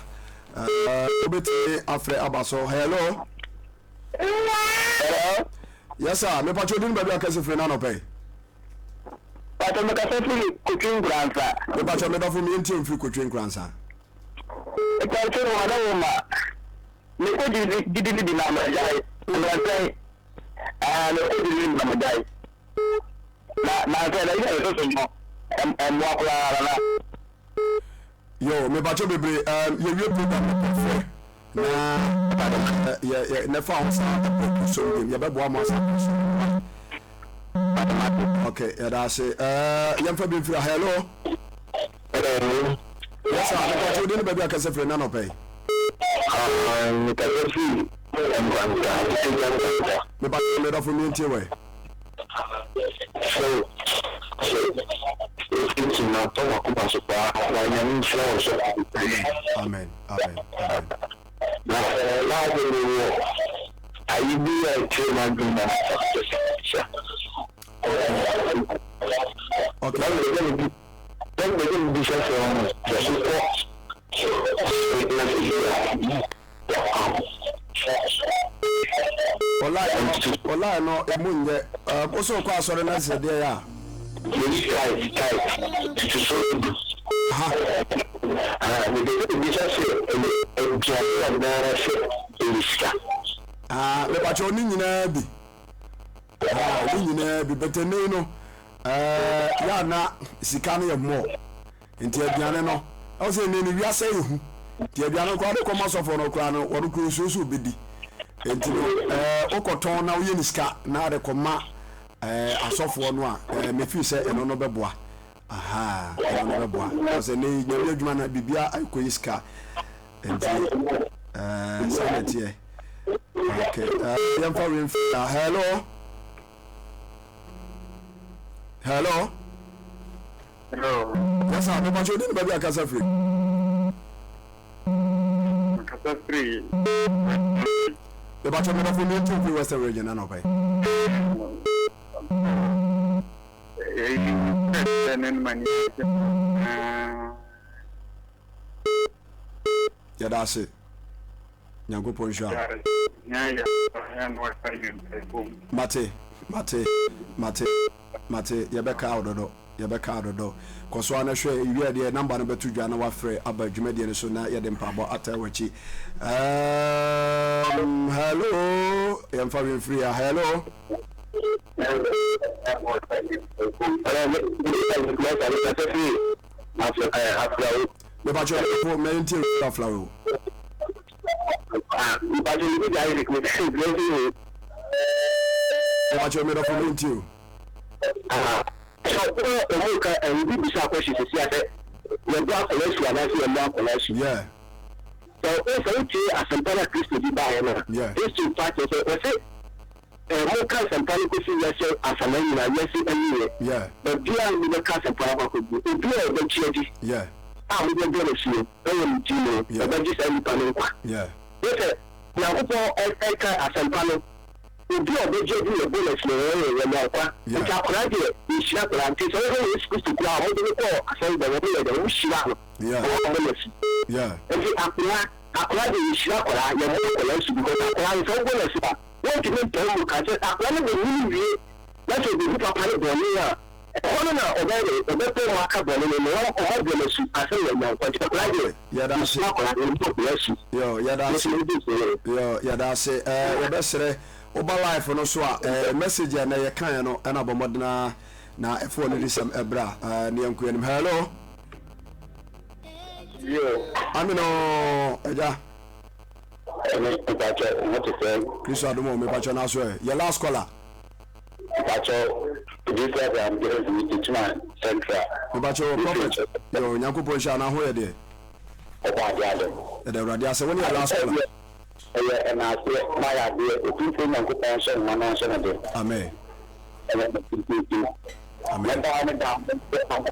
uh, wobɛtumi afrɛ aba so. Hello. Hello. Yes sir, mepakyɛ wodin baabi akɛse firi no anɔpɛ yi. Pakyɛ mekasa firi Kotwi Nkoransa. Mepakyɛ medɔfo meɛntie mfiri Kotwi Nkoransa. Mepakyɛ mo ada wo ma mekɔ gyidi no bi na magyae anansɛn ɛɛ mekɔ gyidi no bi na magyae na nansɛn na yɛ soso no ɛmmoa koraa nana. Yo mepakyɛ bebree um, yɛwie program no pɛ frɛ na yɛ yɛ ne fa ho saa ɛkɔ kusom game yɛbɛboa mo asa akɔ so. Ok yɛda ase ɛɛ yɛmfa bi mfiri ha hello. Hello. Yes sir mepakyɛ wodin ne baabi a kɛsɛ firi na nɔpɛ yi. Mekasa firi Nkwanta, Akyekya Nkwanta. Mepakyɛ medɔfo mientie wɛ. Sɛ sɛ wofi na tɔ wakoma so paa na Nyame nhyira wo so. Amen amen amen. Na na ade mewɔ ayi bi a ɛkyerɛ m'adwene na Okay. Na mepɛ sɛ mebi na mepɛ sɛ mebisa sɛ ɔno wokɔ na sisi a Ɔlae no emu nyɛ wo sɛ wokɔ asɔre na sɛ deɛ yɛ a. Meyi tithe tithe ntotosoɔ du. Aha. Ah, mepɛ sɛ mebisa sɛ ɛyɛ aduane anaa sɛ ɛyɛ sika. Ah, mepakyɛw ne nyinaa bi. Ah, ne nyinaa bi but ɛnɛ yi no ɛɛ yɛ ana sika no yɛ more nti aduane no ɛwɔ sɛ ɛnɛ no wiase yɛ hu nti aduane no koraa de kɔma sɔfoɔ no koraa no wɔn koraa nsuo so obɛdi nti no ɛɛ wokɔtɔn na woyɛ ne sika na de kɔma ɛɛ asɔfoɔ no a ɛɛ mefiri sɛ ɛno no bɛboa aha ɛno no bɛboa ɛwɔ sɛ ɛnɛ yi nyame adwuma no biribia akɔ yi sika nti ɛɛ saa na ɛteɛ okay ɛɛ yɛmfa wei mfiri ha hello hello. Hello. Yes sir, mepa kyɛ wodin ne baabi a kasa firi. Mekasa firi. Mepa kyɛ medɔfo mi nti firi Western Region anɔpa yi. Eyi sɛ ne no mani agye. Yɛda ase. Nyankopɔn nhyira wo. Mate, mate, mate, mate, yɛbɛkaa wo dodo, yɛbɛkaa wo dodo. Kɔ so ara na hwɛ, ewie deɛ number no bɛto dwa na wafrɛ aba dwumadie no so na yɛde mpaabɔ ataa w'akyi. Um, hello, yɛmfa wei mfiri ha, hello. Mepakyɛ ɔdɔfo mɛyɛ ntie wura aflawe o. Mepakyɛ medɔfo mɛyɛ ntie o. Yeah. Yeah. Monka asɛmpa no kɔsi wiase afanan nyinaa, wiase awieɛ. Yeah. Baabiara a mobɛka asɛmpa no akɔ akɔduru, obiara a ɔbɛgye adi Yeah. a mobɛbɔ no asu no wɔ ne din mu no, Yeah. wɔbɛgye saa nipa no nkwa. Yeah. Kyerɛ sɛ, Nyankopɔn ɛka asɛmpa no, obi a ɔbɛgye adi na ɛbɔ no asu no, wɔyɛ wɔnya nkwa. Yeah. Nti akwadaa deɛ, yɛhyira akwadaa. Nti sɛ wohwɛ Yesu Kristo koraa a, wɔde no kɔɔ asɔredan, wɔyɛ dɛn? Wɔhyiraa no, Yeah. na wɔabɔ no asu. Yeah. Nti akwadaa, akwadaa deɛ yɛhyira akwadaa, yɛmmɔ akwadaa asu because akwadaa no sɛ wobɔ no asu a, Wontumi mpɔn mu ka sɛ akwadaa no bɛnyini wie na sɛ ɔbɛhu papa ne bɔne a, ɛhɔ no na ɔbɛyɛ dɛn? Ɔbɛpɔn mu aka bɔne no na wɔabɔ no asu ansa na wanya nkwa. Nti akwadaa deɛ, Yɛda ase. yɛsua akwadaa no, yɛbɔ akwadaa asu. Yo, yɛda ase. Yɛsɛ yɛdi nsɛm. Yo, yɛda ase. Ɛɛ, yɛbɛsrɛ woba live no so a, ɛɛ, message a na yɛkaeɛ no ɛna bɔ mmɔden ara na ɛfo ɔno disɛm ɛbra ɛɛ, ne yɛnkɔ anim. Hello. Yo. Amino, agya. Ɛne mpakyɛ mo te sɛn. Kristo adom o mepakyɛ na so ɛ yɛ last caller. Mpakyɛ Odiyifo Abraham Gehazi Techiman Central. Mepakyɛ wɔ prophet yɛ Onyankopɔn nhyira na ho yɛ deɛ. Ɔbɔ adeɛ adom. Yɛda Awurade ase wo ne yɛ last caller. Ɛyɛ ɛnaaseɛ na ayɛ adeɛ Otumfoɔ Nyankopɔn nhyɛ ne ma na ɔnhyɛ no den. Amen. Ɛwɔ ne tenten. Amen. Ne daa ne daa mo nhyɛ ama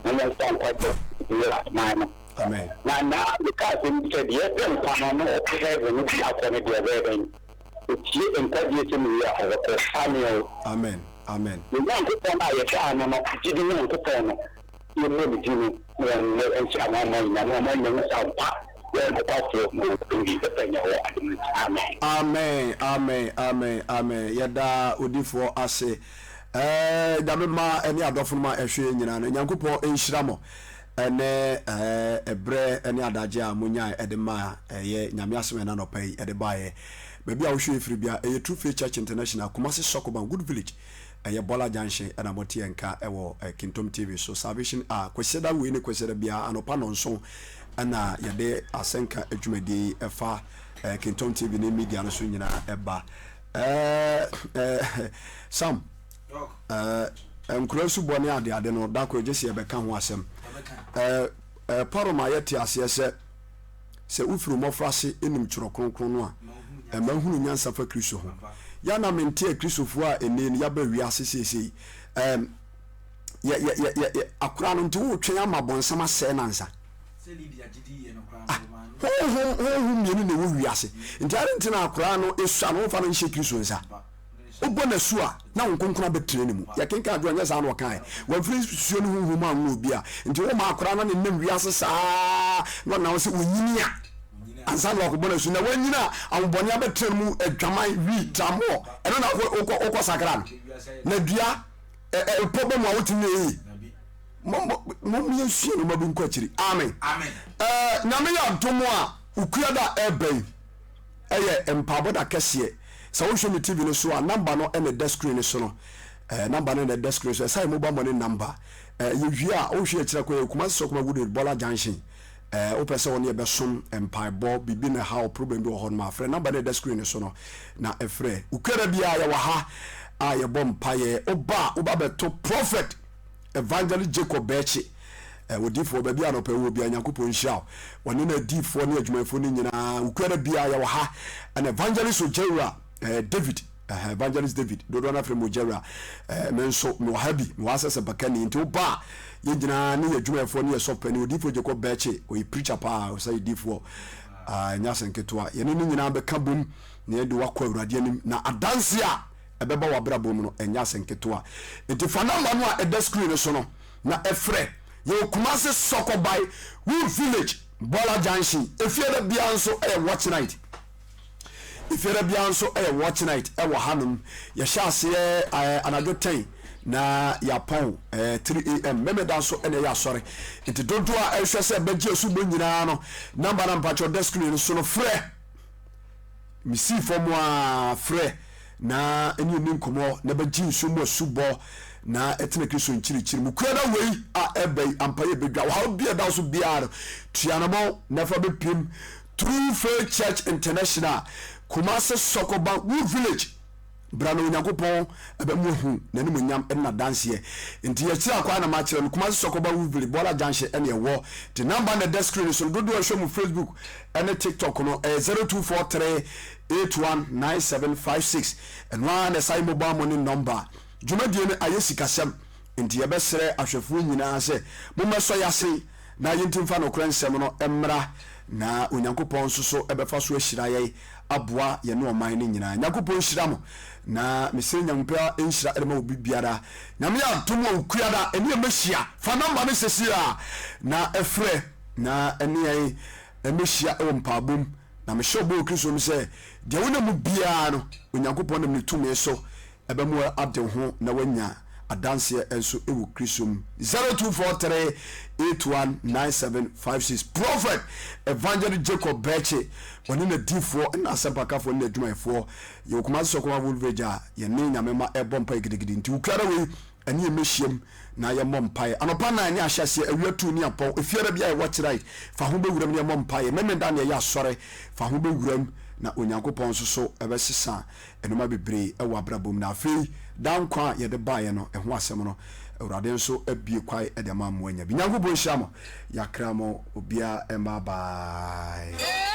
na mo nfa nkwagye wura man no. Amen. Na na meka asɛm bi sɛ deɛ ɛpɛ nkwa no na ɔpɛ heaven no bi akɔ no deɛ ɔbɛyɛ dɛn? Otie nkwagyeɛ sɛm wie a ɔbɛkɔ. Amen o. Amen. Amen. Yɛn Nyankopɔn a yɛdaa no no, gyidi Nyankopɔn no, yɛmmɔ ne din no na wɔmmɔ nhyɛ amanaman nyinaa na wɔn anya hu sɛ ampa yɛyɛ nokwafoɔ na wɔn bi pɛpɛ nyɛ wɔ adom no nti. Amen. Amen amen amen amen yɛda odifoɔ ase ɛɛ nyame ma ɛne adɔfo nom a ɛhwɛ yɛn nyinaa no nyankopɔn nhyira mo ɛne ɛɛ ɛbrɛ ɛne adagye a mo nyae ɛde ma ɛyɛ nyame asɛm ɛna nɔpa yi ɛde baeɛ baabi a wohwɛ yɛ firi bia ɛyɛ True Faith Church International Kumasi Sokoban Good Village Ɛyɛ Bɔla Junction ɛna mo te yɛn nka ɛwɔ Kintom TV so Salvation a Kwasiada wei ne Kwasiada biara anɔpa nɔnson ɛna yɛde asɛnka adwumadie yi ɛfa Kintom TV ne media no so nyinaa ɛba. Ɛɛ Sam ɛɛ nkura nsubɔ ne adeade no da koro gye sɛ yɛbɛka ho asɛm. Ɛɛ Paul ma yɛte aseɛ sɛ Sɛ wofiri wo mmɔfraase nim Twerɛ Kronkron no a, ɛma wohunu nyansa fa Kristo ho. Yɛ a na mente Akristofoɔ a ɛnnɛ yi no yɛaba wiase seesei. Ɛɛm, yɛ, yɛ, yɛ, yɛ, yɛ, akora no nti woretwɛn ama bɔnsam asɛe no ansa. Ah, honhom, honhom mmienu na ɛwɔ wiase. Nti ade nti na akora no esua no, womfa no nhyɛ Kristo nsa. Wobɔ no asu a, na Honhom Kronkron abɛtena ne mu. Yɛkenkan adwo a, ɛnyɛ saa na ɔkaeɛ. Wamfiri nsuo ne Honhom mu anwo obi a. Nti woma akwadaa no nenam wiase saa na ɔnam sɛ ɔnyini a, ansa na wakɔbɔ no asu. Na wanyini a, ahobɔne abɛtena ne mu, adwaman, wi, tramoɔ, ɛno na wokɔ sakra no. Na dua, ɛpɔ ba mu a wotumi yɛ yie. Mom yɛnsua nneɛma bi nkɔ akyiri. Amen. Nyame yɛ adom a, Okuada ɛreba yi, ɛyɛ mpaabɔ da kɛseɛ. Sɛ wohwɛ me TV no so a, number no na ɛda screen no so no. Eh, number no na ɛda screen so. Ɛsɛ yɛ mobile money number. Eh, yɛwie a, wohwɛ akyiri akɔ yɛ Kumasi Sɔkoma Wood Road, Bɔla Junction. Eh, wopɛ sɛ wɔne yɛbɛsom mpaebɔ, biribi na ɛha wo, problem bi wɔ hɔ nom a, frɛ number no ɛda screen no so no na ɛfrɛ. Wokuada biara yɛwɔ ha a yɛbɔ mpaeɛ. Woba a, woba bɛto Prophet Evangelist Jacob Bɛɛkye. Eh, odiyifoɔ, baabi a anɔpa wɔ biara, Nyankopɔn nhyira wo. Wɔne n'adiyifoɔ ne adwumayɛfoɔ no nyinaa, Wukuada biara yɛwɔ ha. Ɛna Evangelist Ogyawura, eh, David, eh, Evangelist David, dodoɔ no afrɛ me Ogyawura. Eh, me nso, mewɔ ha bi, mewɔ ha sɛ sɛmpakani. Nti woba a, yɛn nyinaa ne yɛn adwumayɛfoɔ ne yɛn sɔfopanin, Odiyifoɔ Jacob Bɛɛkye, ɔyɛ preacher paa, ɔsɛ yɛ diyifoɔ. Ah, ɛnyɛ asɛm ketewa. Yɛne ne nyinaa bɛka bom na yɛde wakɔ Awurade anim. Na adanse a ɛbɛba w'abrabɔ mu no, ɛnyɛ asɛm ketewa. Nti fa namba no a ɛda screen no so no, na ɛfrɛ. Yɛwɔ Kumasi Sɔkɔbae, Wood Village, Bɔla Junction. Efiada biara nso yɛ watch night. Efiada biara nso yɛ watch night wɔ hanom. Yɛhyɛ aseɛ eh, anadwo 10 na yɛapɔn eh, 3 am. Memeda nso na ɛyɛ asɔre. Nti dodoɔ a ɛhwɛ sɛ bɛgye asubɔ nyinaa no, namba no mpakyɛw da screen no so no frɛ. Misii fam ara frɛ na ɛne ɛni nkɔmmɔ na bɛgye nsuo mu asubɔ na ɛtena Kristo nkyirikyiri mu. Kuada wei a ɛba yi ampa yɛ bɛdwa. Ɔhaw bi a ɛda so biara no, tua anamɔn na ɛfa bɛpiem True Faith Church International, Kumasi Sɔkɔba, Wood Village. Bra na Onyankopɔn ɛbɛma wahu n'animuonyam ne n'adanseɛ. Nti yɛkyerɛ akwan na makyerɛ no, Kumasi Sɔkɔba Woodville, Bɔla Junction ɛne ɛwɔ. Nti number na ɛda screen no so no, dodoɔ a ɛhwɛ mu Facebook ɛne TikTok no ɛyɛ 0243 819756. Ɛno ara na ɛsan yɛ mobile money number. Dwumadie no ayɛ sikasɛm, nti yɛbɛsrɛ ahwɛfoɔ nyinaa sɛ mommɛsɔ yɛasen na yɛnti mfa nokorɛ nsɛm no mmra na Onyankopɔn nso so ɛbɛfa so ahyira yɛn aboa yɛne ɔman no nyinaa. Nyankopɔn nhyira mo na mesrɛ Nyankopɔn nhyira de ma obi biara. Nyame adom a Okuada ɛne yɛn mɛhyia. Fa number no sɛsi a na ɛfrɛ na ɛne yɛn mɛhyia wɔ mpaabɔ mu. Na mehyɛ ɔbɔ wɔ Kristo mu sɛ deɛ wonam mu biara no Onyankopɔn nam ne tumi so ɛbɛma w'ade wo ho na w'anya adanseɛ nso wɔ Kristo mu. 0243 819756 Prophet Evangelist Jacob Bɛɛkye, ɔne n'adiyifoɔ ne n'asɛmpakafoɔ ne n'adwumayɛfoɔ. Yɛwɔ Kumasi Sɔkɔma Woodridge a yɛne Nyame mma ɛrebɔ mpaeɛ gidigidi. Nti Wukuada wei ɛne yɛn mmɛhyiam na yɛmmɔ mpaeɛ. Anɔpa nnan ne ahyɛaseɛ, awia tuu ne apɔn, efiada biara yɛwɔ kyerɛe, fa ho bɛwuram ne yɛmmɔ mpaeɛ. Memenda ne yɛyɛ asɔre, fa ho bɛwuram. Na Onyankopɔn nso so bɛsesa nnoɔma bebree wɔ abrabɔ mu. Na afei daa nkwa a yɛde baeɛ no, ɛho asɛm no, Awurade nso abue kwae de ama mo anya bi. Nyankopɔn nhyira mo. Yɛakra mo obiara mma bye.